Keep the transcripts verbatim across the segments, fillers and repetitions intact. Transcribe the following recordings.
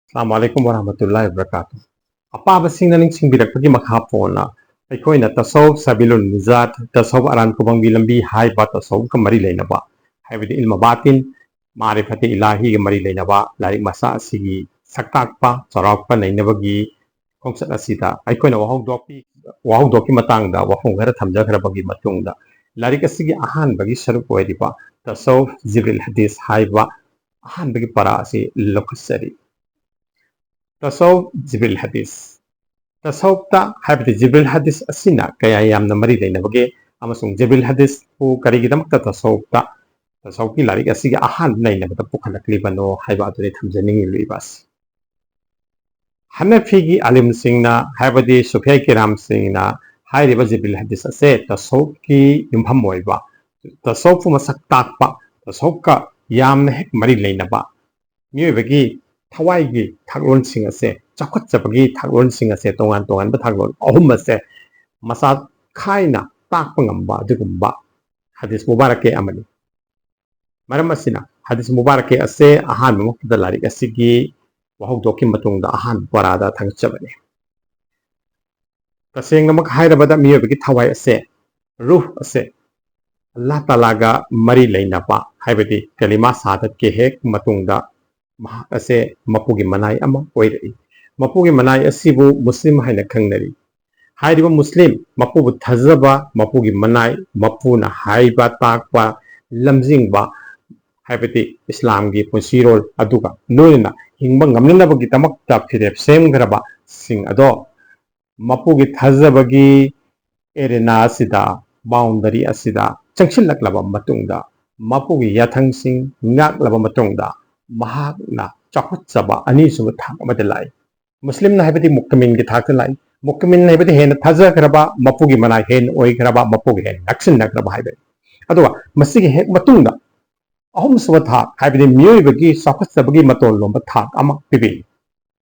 ꯑꯁꯂꯥꯃꯨ ꯑꯂꯥꯏꯀꯨꯝ ꯋꯔꯍꯃꯇꯨꯜꯂꯥꯍꯤ ꯋꯕꯔꯀꯥꯇꯨꯍ꯫ ꯑꯄꯥꯕꯁꯤꯡꯅ ꯅꯤꯡꯁꯤꯡꯕꯤꯔꯛꯄꯒꯤ ꯃꯈꯥ ꯄꯣꯟꯅ ꯑꯩꯈꯣꯏꯅ ꯇꯁꯧꯐ ꯁꯕꯤꯂꯨꯟ ꯅꯤꯖꯥꯠ, ꯇꯁꯧꯐ ꯑꯔꯥꯟ ꯈꯨꯕꯝꯒꯤ ꯂꯝꯕꯤ ꯍꯥꯏꯕ ꯇꯁꯧꯐꯀ ꯃꯔꯤ ꯂꯩꯅꯕ, ꯍꯥꯏꯕꯗꯤ ꯏꯜꯃ ꯕꯥꯇꯤꯟ, ꯃꯥꯔꯤꯐꯇꯤ ꯏꯂꯥꯍꯤꯒ ꯃꯔꯤ ꯂꯩꯅꯕ ꯂꯥꯏꯔꯤꯛ ꯃꯆꯥ ꯑꯁꯤꯒꯤ ꯁꯛꯇꯥꯛꯄ ꯆꯥꯎꯔꯥꯛꯄ ꯅꯩꯅꯕꯒꯤ ꯈꯣꯡꯆꯠ ꯑꯁꯤꯗ ꯑꯩꯈꯣꯏꯅ ꯋꯥꯍꯧꯗꯣꯛꯄꯤ-, ꯋꯥꯍꯧꯗꯣꯛꯀꯤ ꯃꯇꯥꯡꯗ ꯋꯥꯐꯝ ꯈꯔ ꯊꯝꯖꯈ꯭ꯔꯕꯒꯤ ꯃꯇꯨꯡꯗ, ꯂꯥꯏꯔꯤꯛ ꯑꯁꯤꯒꯤ ꯑꯍꯥꯟꯕꯒꯤ ꯁꯔꯨꯛ ꯑꯣꯏꯔꯤꯕ ꯇꯁꯧꯐ ꯖꯤꯕ꯭ꯔꯤꯜ ꯍꯗꯤꯁ ꯍꯥꯏꯕ ꯑꯍꯥꯟꯕꯒꯤ ꯄꯔꯥ ꯑꯁꯤ ꯂꯧꯈꯠꯆꯔꯤ꯫ ꯇꯁꯧꯐ ꯖꯤꯕ꯭ꯔꯤꯜ ꯍꯗꯤꯁ꯫ ꯇꯁꯧꯐꯇ ꯍꯥꯏꯕꯗꯤ ꯖꯤꯕ꯭ꯔꯤꯜ ꯍꯗꯤꯁ ꯑꯁꯤꯅ ꯀꯌꯥ ꯌꯥꯝꯅ ꯃꯔꯤ ꯂꯩꯅꯕꯒꯦ ꯑꯃꯁꯨꯡ ꯖꯤꯕ꯭ꯔꯤꯜ ꯍꯗꯤꯁꯄꯨ ꯀꯔꯤꯒꯤꯗꯃꯛꯇ ꯇꯁꯧꯐꯇ, ꯇꯁꯧꯐꯀꯤ ꯂꯥꯏꯔꯤꯛ ꯑꯁꯤꯒꯤ ꯑꯍꯥꯟꯕ ꯅꯩꯅꯕꯗ ꯄꯨꯈꯠꯂꯛꯂꯤꯕꯅꯣ ꯍꯥꯏꯕ ꯑꯗꯨꯅꯤ ꯊꯝꯖꯅꯤꯡꯂꯤꯕ ꯑꯁꯤ꯫ ꯍꯅꯐꯤꯒꯤ ꯑꯥꯂꯤꯝꯁꯤꯡꯅ, ꯍꯥꯏꯕꯗꯤ ꯁꯨꯐꯤꯌꯥ ꯀꯤꯔꯥꯝꯁꯤꯡꯅ ꯍꯥꯏꯔꯤꯕ ꯖꯤꯕ꯭ꯔꯤꯜ ꯍꯗꯤꯁ ꯑꯁꯦ ꯇꯁꯧꯐꯀꯤ ꯌꯨꯝꯐꯝ ꯑꯣꯏꯕ, ꯇꯁꯧꯐꯄꯨ ꯃꯁꯛ ꯇꯥꯛꯄ, ꯇꯁꯧꯐꯀ ꯌꯥꯝꯅ ꯍꯦꯛ ꯃꯔꯤ ꯂꯩꯅꯕ, ꯃꯤꯑꯣꯏꯕꯒꯤ ꯊꯋꯥꯏꯒꯤ ꯊꯥꯛꯂꯣꯟꯁꯤꯡ ꯑꯁꯦ, ꯆꯥꯎꯈꯠꯆꯕꯒꯤ ꯊꯥꯛꯂꯣꯟꯁꯤꯡ ꯑꯁꯦ, ꯇꯣꯉꯥꯟ ꯇꯣꯉꯥꯟꯕ ꯊꯥꯛꯂꯣꯟ ꯑꯍꯨꯝ ꯑꯁꯦ ꯃꯆꯥ ꯈꯥꯏꯅ ꯇꯥꯛꯄ ꯉꯝꯕ ꯑꯗꯨꯒꯨꯝꯕ ꯍꯗꯤꯁ ꯃꯨꯕꯥꯔꯛꯀꯤ ꯑꯃꯅꯤ꯫ ꯃꯔꯝ ꯑꯁꯤꯅ ꯍꯗꯤꯁ ꯃꯨꯕꯥꯔꯛꯀꯤ ꯑꯁꯦ ꯑꯍꯥꯟꯕ ꯃꯛꯇꯗ ꯂꯥꯏꯔꯤꯛ ꯑꯁꯤꯒꯤ ꯋꯥꯍꯧꯗꯣꯛꯀꯤ ꯃꯇꯨꯡꯗ ꯑꯍꯥꯟꯕ ꯄꯔꯥꯗ ꯊꯥꯒꯠꯆꯕꯅꯤ꯫ ꯇꯁꯦꯡꯅꯃꯛ ꯍꯥꯏꯔꯕꯗ ꯃꯤꯑꯣꯏꯕꯒꯤ ꯊꯋꯥꯏ ꯑꯁꯦ, ꯔꯨꯍ ꯑꯁꯦ, ꯑꯜꯂꯥꯍ ꯇꯥꯂꯥꯒ ꯃꯔꯤ ꯂꯩꯅꯕ, ꯍꯥꯏꯕꯗꯤ ꯀꯂꯤꯃꯥ ꯁꯍꯥꯗꯠꯀꯤ ꯍꯦꯛ ꯃꯇꯨꯡꯗ ꯃꯍꯥꯛ ꯑꯁꯦ ꯃꯄꯨꯒꯤ ꯃꯅꯥꯏ ꯑꯃ ꯑꯣꯏꯔꯛꯏ꯫ ꯃꯄꯨꯒꯤ ꯃꯅꯥꯏ ꯑꯁꯤꯕꯨ ꯃꯨꯁꯂꯤꯝ ꯍꯥꯏꯅ ꯈꯪꯅꯔꯤ꯫ ꯍꯥꯏꯔꯤꯕ ꯃꯨꯁꯂꯤꯝ, ꯃꯄꯨꯕꯨ ꯊꯥꯖꯕ, ꯃꯄꯨꯒꯤ ꯃꯅꯥꯏ, ꯃꯄꯨꯅ ꯍꯥꯏꯕ, ꯇꯥꯛꯄ, ꯂꯝꯖꯤꯡꯕ, ꯍꯥꯏꯕꯗꯤ ꯏꯁꯂꯥꯝꯒꯤ ꯄꯨꯟꯁꯤꯔꯣꯜ ꯑꯗꯨꯒ ꯂꯣꯏꯅꯅ ꯍꯤꯡꯕ ꯉꯝꯅꯅꯕꯒꯤꯗꯃꯛꯇ ꯐꯤꯔꯦꯞ ꯁꯦꯝꯈ꯭ꯔꯕꯁꯤꯡ ꯑꯗꯣ ꯃꯄꯨꯒꯤ ꯊꯥꯖꯕꯒꯤ ꯑꯦꯔꯦꯅꯥ ꯑꯁꯤꯗ, ꯕꯥꯎꯟꯗꯔꯤ ꯑꯁꯤꯗ ꯆꯪꯁꯤꯜꯂꯛꯂꯕ ꯃꯇꯨꯡꯗ, ꯃꯄꯨꯒꯤ ꯌꯥꯊꯪꯁꯤꯡ ꯉꯥꯛꯂꯕ ꯃꯇꯨꯡꯗ, ꯃꯍꯥꯛꯅ ꯆꯥꯎꯈꯠꯆꯕ ꯑꯅꯤꯁꯨꯕ ꯊꯥꯛ ꯑꯃꯗ ꯂꯥꯛꯏ꯫ ꯃꯨꯁꯂꯤꯝꯅ ꯍꯥꯏꯕꯗꯤ ꯃꯨꯛꯃꯤꯟꯒꯤ ꯊꯥꯛꯇ ꯂꯥꯛꯏ꯫ ꯃꯨꯛꯃꯤꯟ ꯍꯥꯏꯕꯗꯤ ꯍꯦꯟꯅ ꯊꯥꯖꯈ꯭ꯔꯕ, ꯃꯄꯨꯒꯤ ꯃꯅꯥꯏ ꯍꯦꯟꯅ ꯑꯣꯏꯈ꯭ꯔꯕ, ꯃꯄꯨꯒ ꯍꯦꯟꯅ ꯅꯛꯁꯤꯟꯅꯈ꯭ꯔꯕ ꯍꯥꯏꯕꯅꯤ꯫ ꯑꯗꯨꯒ ꯃꯁꯤꯒꯤ ꯍꯦꯛ ꯃꯇꯨꯡꯗ ꯑꯍꯨꯝꯁꯨꯕ ꯊꯥꯛ, ꯍꯥꯏꯕꯗꯤ ꯃꯤꯑꯣꯏꯕꯒꯤ ꯆꯥꯎꯈꯠꯆꯕꯒꯤ ꯃꯇꯣꯟ ꯂꯣꯝꯕ ꯊꯥꯛ ꯑꯃ ꯄꯤꯕꯤ꯫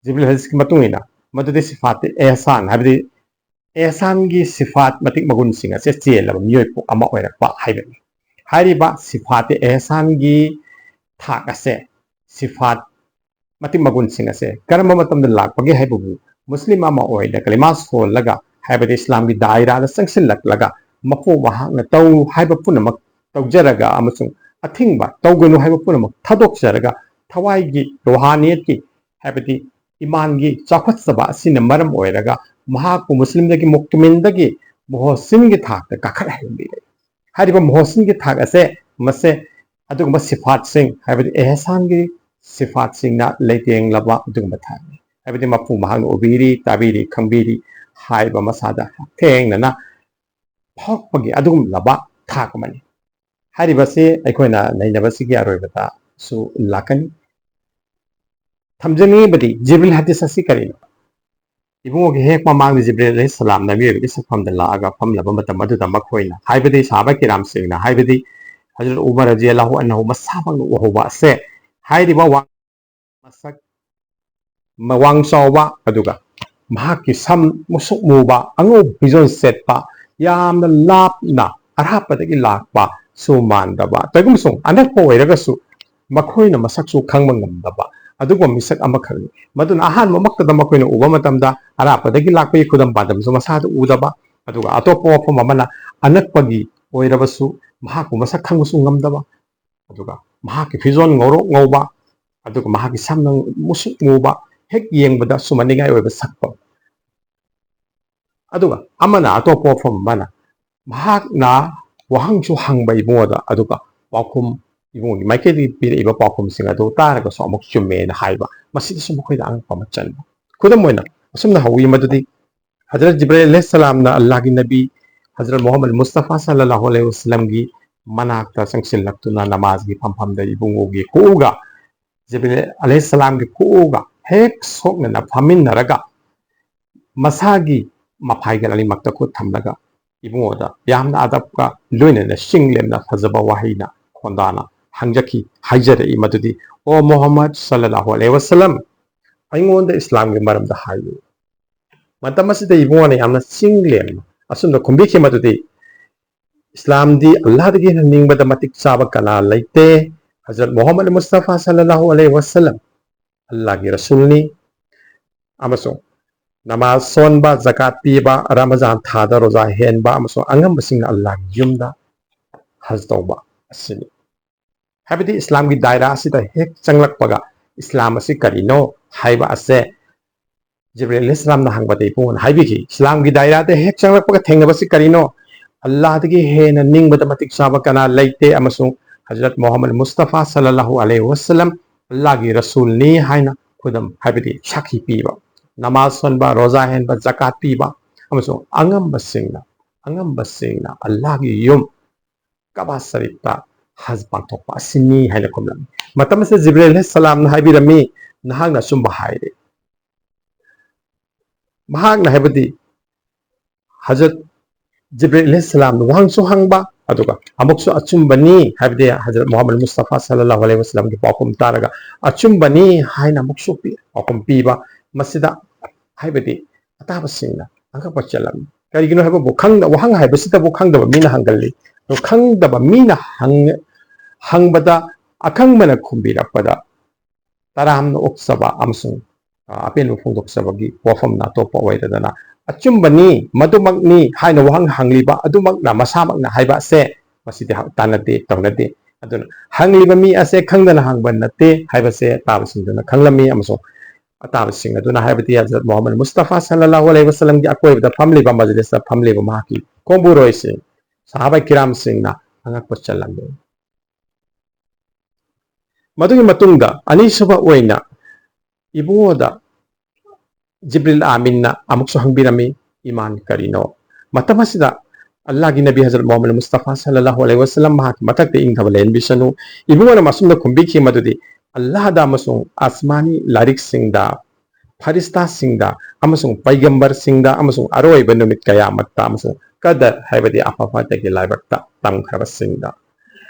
ꯖꯤꯕ꯭ꯔꯤꯜ ꯍꯗꯤꯁꯀꯤ ꯃꯇꯨꯡ ꯏꯟꯅ ꯃꯗꯨꯗꯤ ꯁꯤꯐꯥꯠ ꯑꯦꯍꯁꯥꯟ, ꯍꯥꯏꯕꯗꯤ ꯑꯦꯍꯁꯥꯟꯒꯤ ꯁꯤꯐꯥꯠ ꯃꯇꯤꯛ ꯃꯒꯨꯟꯁꯤꯡ ꯑꯁꯦ ꯆꯦꯜꯂꯕ ꯃꯤꯑꯣꯏ ꯄꯣꯛ ꯑꯃ ꯑꯣꯏꯔꯛꯄ ꯍꯥꯏꯕꯅꯤ꯫ ꯍꯥꯏꯔꯤꯕ ꯁꯤꯐꯥꯠ ꯑꯦꯍꯁꯥꯟꯒꯤ ꯊꯥꯛ ꯑꯁꯦ ꯁꯤꯐꯥꯠ ꯃꯇꯤꯛ ꯃꯒꯨꯟꯁꯤꯡ ꯑꯁꯦ ꯀꯔꯝꯕ ꯃꯇꯝꯗ ꯂꯥꯛꯄꯒꯦ ꯍꯥꯏꯕꯕꯨ, ꯃꯨꯁꯂꯤꯝ ꯑꯃ ꯑꯣꯏꯅ ꯀꯂꯤꯃꯥ ꯁꯣꯜꯂꯒ, ꯍꯥꯏꯕꯗꯤ ꯏꯁꯂꯥꯝꯒꯤ ꯗꯥꯏꯔꯥꯗ ꯆꯪꯁꯤꯜꯂꯛꯂꯒ, ꯃꯄꯨ ꯃꯍꯥꯛꯅ ꯇꯧ ꯍꯥꯏꯕ ꯄꯨꯝꯅꯃꯛ ꯇꯧꯖꯔꯒ ꯑꯃꯁꯨꯡ ꯑꯊꯤꯡꯕ ꯇꯧꯒꯅꯨ ꯍꯥꯏꯕ ꯄꯨꯝꯅꯃꯛ ꯊꯥꯗꯣꯛꯆꯔꯒ, ꯊꯋꯥꯏꯒꯤ, ꯔꯣꯍꯥꯅꯤꯌꯠꯀꯤ, ꯍꯥꯏꯕꯗꯤ ꯏꯃꯥꯟꯒꯤ ꯆꯥꯎꯈꯠꯆꯕ ꯑꯁꯤꯅ ꯃꯔꯝ ꯑꯣꯏꯔꯒ ꯃꯍꯥꯛꯄꯨ ꯃꯨꯁꯂꯤꯝꯗꯒꯤ, ꯃꯨꯛꯃꯤꯟꯗꯒꯤ ꯃꯨꯍꯣꯁꯤꯟꯒꯤ ꯊꯥꯛꯇ ꯀꯥꯈꯠꯍꯟꯕꯤꯔꯦ꯫ ꯍꯥꯏꯔꯤꯕ ꯃꯨꯍꯣꯁꯤꯟꯒꯤ ꯊꯥꯛ ꯑꯁꯦ, ꯃꯁꯦ ꯑꯗꯨꯒꯨꯝꯕ ꯁꯤꯐꯥꯠꯁꯤꯡ, ꯍꯥꯏꯕꯗꯤ ꯑꯦꯍꯁꯥꯟꯒꯤ ꯁꯤꯐꯥꯠꯁꯤꯡꯅ ꯂꯩꯇꯦꯡꯂꯕ ꯑꯗꯨꯒꯨꯝꯕ ꯊꯥꯛꯅꯤ꯫ ꯍꯥꯏꯕꯗꯤ ꯃꯄꯨ ꯃꯍꯥꯛꯅ ꯎꯕꯤꯔꯤ, ꯇꯥꯕꯤꯔꯤ, ꯈꯪꯕꯤꯔꯤ ꯍꯥꯏꯕ ꯃꯁꯥꯗ ꯍꯛꯊꯦꯡꯅꯅ ꯐꯥꯎꯔꯛꯄꯒꯤ ꯑꯗꯨꯒꯨꯝꯂꯕ ꯊꯥꯛ ꯑꯃꯅꯤ꯫ ꯍꯥꯏꯔꯤꯕꯁꯤ ꯑꯩꯈꯣꯏꯅ ꯅꯩꯅꯕꯁꯤꯒꯤ ꯑꯔꯣꯏꯕꯗꯁꯨ ꯂꯥꯛꯀꯅꯤ꯫ ꯊꯝꯖꯅꯤꯡꯉꯤꯕꯗꯤ ꯖꯤꯕ꯭ꯔꯤꯜ ꯍꯗꯤꯁ ꯑꯁꯤ ꯀꯔꯤꯅꯣ? ꯏꯕꯨꯡꯉꯣꯒꯤ ꯍꯦꯛ ꯃꯃꯥꯡꯗ ꯖꯤꯕ꯭ꯔꯤꯜ ꯑꯂꯩꯍꯤꯁꯁꯂꯥꯝꯅ ꯃꯤꯑꯣꯏꯕꯒꯤ ꯁꯛꯐꯝꯗ ꯂꯥꯛꯑꯒ ꯐꯝꯂꯕ ꯃꯇꯝ ꯑꯗꯨꯗ ꯃꯈꯣꯏꯅ, ꯍꯥꯏꯕꯗꯤ ꯁꯍꯥꯕꯥ ꯀꯤꯔꯥꯝꯁꯤꯡꯅ, ꯍꯥꯏꯕꯗꯤ ꯍꯖꯔꯠ ꯎꯃꯔ ꯔꯖꯤꯌꯜꯂꯥꯍꯨ ꯑꯟꯍꯨ ꯃꯁꯥꯃꯛꯅ ꯎꯍꯧꯕ ꯑꯁꯦ, ꯍꯥꯏꯔꯤꯕ ꯋꯥ-, ꯃꯁꯛ, ꯃ-, ꯋꯥꯡ ꯆꯥꯎꯕ, ꯑꯗꯨꯒ ꯃꯍꯥꯛꯀꯤ ꯁꯝ ꯃꯨꯁꯨꯛ ꯃꯨꯕ, ꯑꯉꯧꯕ ꯐꯤꯖꯣꯜ ꯁꯦꯠꯄ, ꯌꯥꯝꯅ ꯂꯥꯞꯅ ꯑꯔꯥꯞꯄꯗꯒꯤ ꯂꯥꯛꯄ ꯁꯨ ꯃꯥꯟꯗꯕ, ꯀꯩꯒꯨꯝꯕꯁꯨ ꯑꯅꯛꯄ ꯑꯣꯏꯔꯒꯁꯨ ꯃꯈꯣꯏꯅ ꯃꯁꯛꯁꯨ ꯈꯪꯕ ꯉꯝꯗꯕ ꯑꯗꯨꯒꯨꯝꯕ ꯃꯤꯁꯛ ꯑꯃꯈꯛꯅꯤ꯫ ꯃꯗꯨꯅ ꯑꯍꯥꯟꯕꯃꯛꯇꯗ ꯃꯈꯣꯏꯅ ꯎꯕ ꯃꯇꯝꯗ ꯑꯔꯥꯞꯄꯗꯒꯤ ꯂꯥꯛꯄꯒꯤ ꯈꯨꯗꯝ ꯄꯥꯟꯗꯝꯁꯨ ꯃꯁꯥꯗ ꯎꯗꯕ, ꯑꯗꯨꯒ ꯑꯇꯣꯞꯄ ꯋꯥꯐꯝ ꯑꯃꯅ, ꯑꯅꯛꯄꯒꯤ ꯑꯣꯏꯔꯕꯁꯨ ꯃꯍꯥꯛꯄꯨ ꯃꯁꯛ ꯈꯪꯕꯁꯨ ꯉꯝꯗꯕ, ꯑꯗꯨꯒ ꯃꯍꯥꯛꯀꯤ ꯐꯤꯖꯣꯜ ꯉꯧꯔꯣꯛ ꯉꯧꯕ, ꯑꯗꯨꯒ ꯃꯍꯥꯛꯀꯤ ꯁꯝꯅ ꯃꯨꯁꯨꯛ ꯃꯨꯕ, ꯍꯦꯛ ꯌꯦꯡꯕꯗ ꯁꯨꯝꯍꯠꯅꯤꯡꯉꯥꯏ ꯑꯣꯏꯕ ꯁꯛꯐꯝ꯫ ꯑꯗꯨꯒ ꯑꯃꯅ, ꯑꯇꯣꯞꯄ ꯋꯥꯐꯝ ꯑꯃꯅ, ꯃꯍꯥꯛꯅ ꯋꯥꯍꯪꯁꯨ ꯍꯪꯕ ꯏꯕꯨꯡꯉꯣꯗ, ꯑꯗꯨꯒ ꯄꯥꯎꯈꯨꯝ, ꯏꯕꯨꯡꯉꯣꯒꯤ ꯃꯥꯏꯀꯩꯗꯒꯤ ꯄꯤꯔꯛꯏꯕ ꯄꯥꯎꯈꯨꯝꯁꯤꯡ ꯑꯗꯨ ꯇꯥꯔꯒꯁꯨ ꯑꯃꯨꯛ ꯆꯨꯝꯃꯦꯅ ꯍꯥꯏꯕ, ꯃꯁꯤꯗꯁꯨ ꯃꯈꯣꯏꯗ ꯑꯉꯛꯄ ꯑꯃ ꯆꯟꯕ꯫ ꯈꯨꯗꯝ ꯑꯣꯏꯅ ꯑꯁꯨꯝꯅ ꯍꯧꯏ ꯃꯗꯨꯗꯤ, ꯍꯖꯔꯠ ꯖꯤꯕ꯭ꯔꯤꯜ ꯑꯂꯩꯍꯤꯁꯁꯂꯥꯝꯅ ꯑꯜꯂꯥꯍꯒꯤ ꯅꯕꯤ ꯍꯖꯔꯠ ꯃꯨꯍꯝꯃꯗ ꯃꯨꯁꯇꯐꯥ ꯁꯜꯂꯜꯂꯥꯍꯨ ꯑꯂꯩꯍꯤ ꯋꯁꯜꯂꯝꯒꯤ ꯃꯅꯥꯛꯇ ꯆꯪꯁꯤꯜꯂꯛꯇꯨꯅ ꯅꯃꯥꯖꯒꯤ ꯐꯝꯐꯝꯗ ꯏꯕꯨꯡꯉꯣꯒꯤ ꯈꯨꯎꯒ ꯖꯤꯕ꯭ꯔꯤꯜ ꯑꯂꯩꯍꯤꯁꯁꯂꯥꯝꯒꯤ ꯈꯨꯎꯒ ꯍꯦꯛ ꯁꯣꯛꯅꯅ ꯐꯝꯃꯤꯟꯅꯔꯒ ꯃꯁꯥꯒꯤ ꯃꯐꯥꯏꯒꯜ ꯑꯅꯤꯃꯛꯇ ꯈꯨꯠ ꯊꯝꯂꯒ ꯏꯕꯨꯡꯉꯣꯗ ꯌꯥꯝꯅ ꯑꯗꯕꯀ ꯂꯣꯏꯅꯅ ꯆꯤꯡ ꯂꯦꯝꯅ ꯐꯖꯕ ꯋꯥꯍꯩꯅ ꯈꯣꯟꯗꯥꯅ ꯍꯪꯖꯈꯤ, ꯍꯥꯏꯖꯔꯛꯏ ꯃꯗꯨꯗꯤ, "ꯑꯣ ꯃꯨꯍꯝꯃꯗ ꯁꯜꯂꯜꯂꯥꯍꯨ ꯑꯂꯩꯍꯤ ꯋꯁꯜꯂꯝ, ꯑꯩꯉꯣꯟꯗ ꯏꯁꯂꯥꯝꯒꯤ ꯃꯔꯝꯗ ꯍꯥꯏꯌꯨ꯫" ꯃꯇꯝ ꯑꯁꯤꯗ ꯏꯕꯨꯡꯉꯣꯅ ꯌꯥꯝꯅ ꯆꯤꯡ ꯂꯦꯝꯅ ꯑꯁꯨꯝꯅ ꯈꯨꯝꯕꯤꯈꯤ ꯃꯗꯨꯗꯤ, "ꯏꯁꯂꯥꯝꯗꯤ ꯑꯜꯂꯥꯍꯗꯒꯤ ꯍꯦꯟꯅ ꯅꯤꯡꯕꯗ ꯃꯇꯤꯛ ꯆꯥꯕ ꯀꯅꯥ ꯂꯩꯇꯦ꯫ ꯍꯖꯔꯠ ꯃꯨꯍꯝꯃꯗ ꯃꯨꯁꯇꯐꯥ ꯁꯜꯂꯜꯂꯥꯍꯨ ꯑꯂꯩꯍꯤ ꯋꯁꯜꯂꯝ ꯑꯜꯂꯥꯍꯒꯤ ꯔꯁꯨꯜꯅꯤ, ꯑꯃꯁꯨꯡ ꯅꯃꯥꯖ ꯁꯣꯟꯕ, ꯖꯀꯥꯠ ꯄꯤꯕ, ꯔꯃꯖꯥꯟ ꯊꯥꯗ ꯔꯣꯖꯥ ꯍꯦꯟꯕ, ꯑꯃꯁꯨꯡ ꯑꯉꯝꯕꯁꯤꯡꯅ ꯑꯜꯂꯥꯍꯒꯤ ꯌꯨꯝꯗ ꯍꯖ ꯇꯧꯕ ꯑꯁꯤꯅꯤ꯫ ꯍꯥꯏꯕꯗꯤ ꯏꯁꯂꯥꯝꯒꯤ ꯗꯥꯏꯔꯥ ꯑꯁꯤꯗ ꯍꯦꯛ ꯆꯪꯂꯛꯄꯒ ꯏꯁꯂꯥꯝ ꯑꯁꯤ ꯀꯔꯤꯅꯣ ꯍꯥꯏꯕ ꯑꯁꯦ ꯖꯤꯕ꯭ꯔꯤꯜ ꯑꯂꯩꯍꯤꯁꯁꯂꯥꯝꯅ ꯍꯪꯕꯗ ꯏꯕꯨꯡꯉꯣꯅ ꯍꯥꯏꯕꯤꯈꯤ, "ꯏꯁꯂꯥꯝꯒꯤ ꯗꯥꯏꯔꯥꯗ ꯍꯦꯛ ꯆꯪꯂꯛꯄꯒ ꯊꯦꯡꯅꯕꯁꯤ ꯀꯔꯤꯅꯣ? ꯑꯜꯂꯥꯍꯗꯒꯤ ꯍꯦꯟꯅ ꯅꯤꯡꯕꯗ ꯃꯇꯤꯛ ꯆꯥꯕ ꯀꯅꯥ ꯂꯩꯇꯦ, ꯑꯃꯁꯨꯡ ꯍꯖꯔꯠ ꯃꯨꯍꯝꯃꯗ ꯃꯨꯁꯇꯐꯥ ꯁꯜꯂꯜꯂꯥꯍꯨ ꯑꯂꯩꯍꯤ ꯋꯁꯜꯂꯝ ꯑꯜꯂꯥꯍꯒꯤ ꯔꯁꯨꯜꯅꯤ" ꯍꯥꯏꯅ ꯈꯨꯗꯝ, ꯍꯥꯏꯕꯗꯤ ꯁꯥꯈꯤ ꯄꯤꯕ, ꯅꯃꯥꯖ ꯁꯣꯟꯕ, ꯔꯣꯖꯥ ꯍꯦꯟꯕ, ꯖꯀꯥꯠ ꯄꯤꯕ, ꯑꯃꯁꯨꯡ ꯑꯉꯝꯕꯁꯤꯡꯅ, ꯑꯉꯝꯕꯁꯤꯡꯅ ꯑꯜꯂꯥꯍꯒꯤ ꯌꯨꯝ ꯀꯥꯕꯥ ꯁꯔꯤꯐꯇ ꯍꯖ ꯄꯥꯡꯊꯣꯛꯄ ꯑꯁꯤꯅꯤ ꯍꯥꯏꯅ ꯈꯨꯝꯂꯝꯃꯤ꯫ ꯃꯇꯝ ꯑꯁꯤꯗ ꯖꯤꯕ꯭ꯔꯤꯜ ꯑꯂꯩꯍꯤꯁꯁꯂꯥꯝꯅ ꯍꯥꯏꯕꯤꯔꯝꯃꯤ, "ꯅꯍꯥꯛꯅ ꯑꯆꯨꯝꯕ ꯍꯥꯏꯔꯦ"꯫ ꯃꯍꯥꯛꯅ ꯍꯥꯏꯕꯗꯤ ꯍꯖꯔꯠ ꯖꯤꯕ꯭ꯔꯤꯜ ꯑꯂꯩꯍꯤꯁꯁꯂꯥꯝꯅ ꯋꯥꯍꯪꯁꯨ ꯍꯪꯕ, ꯑꯗꯨꯒ ꯑꯃꯨꯛꯁꯨ ꯑꯆꯨꯝꯕꯅꯤ, ꯍꯥꯏꯕꯗꯤ ꯍꯖꯔꯠ ꯃꯨꯍꯝꯃꯗ ꯃꯨꯁꯇꯐꯥ ꯁꯜꯂꯜꯂꯥꯍꯨ ꯑꯂꯩꯍꯤ ꯋꯁꯜꯂꯝꯒꯤ ꯄꯥꯎꯈꯨꯝ ꯇꯥꯔꯒ ꯑꯆꯨꯝꯕꯅꯤ ꯍꯥꯏꯅ ꯑꯃꯨꯛꯁꯨ ꯄꯤ-, ꯄꯥꯎꯈꯨꯝ ꯄꯤꯕ, ꯃꯁꯤꯗ ꯍꯥꯏꯕꯗꯤ ꯑꯇꯥꯕꯁꯤꯡꯅ ꯑꯉꯛꯄ ꯆꯦꯜꯂꯝꯃꯤ꯫ ꯀꯔꯤꯒꯤꯅꯣ ꯍꯥꯏꯕꯕꯨ, ꯈꯪꯗ-, ꯋꯥꯍꯪ ꯍꯥꯏꯕꯁꯤꯗꯕꯨ ꯈꯪꯗꯕ ꯃꯤꯅ ꯍꯪꯒꯜꯂꯤ꯫ ꯑꯗꯣ ꯈꯪꯗꯕ ꯃꯤꯅ ꯍꯪ-, ꯍꯪꯕꯗ ꯑꯈꯪꯕꯅ ꯈꯨꯝꯕꯤꯔꯛꯄꯗ ꯇꯔꯥꯝꯅ ꯑꯣꯛꯆꯕ ꯑꯃꯁꯨꯡ, ꯑ, ꯑꯄꯦꯟꯕ ꯐꯣꯡꯗꯣꯛꯆꯕꯒꯤ ꯋꯥꯐꯝꯅ ꯑꯇꯣꯞꯄ ꯑꯣꯏꯔꯗꯅ, "ꯑꯆꯨꯝꯕꯅꯤ, ꯃꯗꯨꯃꯛꯅꯤ" ꯍꯥꯏꯅ ꯋꯥꯍꯪ ꯍꯪꯂꯤꯕ ꯑꯗꯨꯃꯛꯅ ꯃꯁꯥꯃꯛꯅ ꯍꯥꯏꯕ ꯑꯁꯦ, ꯃꯁꯤꯗꯤ ꯍ-, ꯇꯥꯟꯅꯗꯦ, ꯇꯧꯅꯗꯦ꯫ ꯑꯗꯨꯅ ꯍꯪꯂꯤꯕ ꯃꯤ ꯑꯁꯦ ꯈꯪꯗꯅ ꯍꯪꯕ ꯅꯠꯇꯦ ꯍꯥꯏꯕꯁꯦ ꯑꯇꯥꯕꯁꯤꯡꯗꯨꯅ ꯈꯪꯂꯝꯃꯤ, ꯑꯃꯁꯨꯡ ꯑꯇꯥꯕꯁꯤꯡ ꯑꯗꯨꯅ, ꯍꯥꯏꯕꯗꯤ ꯍꯖꯔꯠ ꯃꯨꯍꯝꯃꯗ ꯃꯨꯁꯇꯐꯥ ꯁꯜꯂꯜꯂꯥꯍꯨ ꯑꯂꯩꯍꯤ ꯋꯁꯜꯂꯝꯒꯤ ꯑꯀꯣꯏꯕꯗ ꯐꯝꯂꯤꯕ, ꯃꯖꯂꯤꯁꯇ ꯐꯝꯂꯤꯕ ꯃꯍꯥꯛꯀꯤ ꯀꯣꯡꯕꯨꯔꯣꯏꯁꯤꯡ, ꯁꯍꯥꯕꯥ ꯀꯤꯔꯥꯝꯁꯤꯡꯅ ꯑꯉꯛꯄ ꯆꯜꯂꯝꯃꯤ꯫ ꯃꯗꯨꯒꯤ ꯃꯇꯨꯡꯗ ꯑꯅꯤꯁꯨꯕ ꯑꯣꯏꯅ ꯏꯕꯨꯡꯉꯣꯗ ꯖꯤꯕ꯭ꯔꯤꯜ ꯑꯥꯃꯤꯟꯅ ꯑꯃꯨꯛꯁꯨ ꯍꯪꯕꯤꯔꯝꯃꯤ, "ꯏꯃꯥꯟ ꯀꯔꯤꯅꯣ?" ꯃꯇꯝ ꯑꯁꯤꯗ ꯑꯜꯂꯥꯍꯒꯤ ꯅꯕꯤ ꯍꯖꯔꯠ ꯃꯨꯍꯝꯃꯗ ꯃꯨꯁꯇꯐꯥ ꯁꯜꯂꯜꯂꯥꯍꯨ ꯑꯂꯩꯍꯤ ꯋꯁꯜꯂꯝ, ꯃꯍꯥꯛꯀꯤ ꯃꯊꯛꯇ ꯏꯪꯊꯕ ꯂꯩꯍꯟꯕꯤꯁꯅꯨ, ꯏꯕꯨꯡꯉꯣꯅ ꯑꯁꯨꯝꯅ ꯈꯨꯝꯕꯤꯈꯤ ꯃꯗꯨꯗꯤ, "ꯑꯜꯂꯥꯍꯗ ꯑꯃꯁꯨꯡ ꯑꯁꯃꯥꯅꯤ ꯂꯥꯏꯔꯤꯛꯁꯤꯡꯗ, ꯐꯔꯤꯁꯇꯥꯁꯤꯡꯗ, ꯑꯃꯁꯨꯡ ꯄꯩꯒꯝꯕꯔꯁꯤꯡꯗ, ꯑꯃꯁꯨꯡ ꯑꯔꯣꯏꯕ ꯅꯨꯃꯤꯠ ꯀꯌꯥꯃꯠꯇ, ꯑꯃꯁꯨꯡ ꯀꯗꯔ, ꯍꯥꯏꯕꯗꯤ ꯑꯐ ꯐꯠꯇꯒꯤ ꯂꯥꯏꯕꯛꯇ ꯇꯝꯈ꯭ꯔꯕꯁꯤꯡꯗ,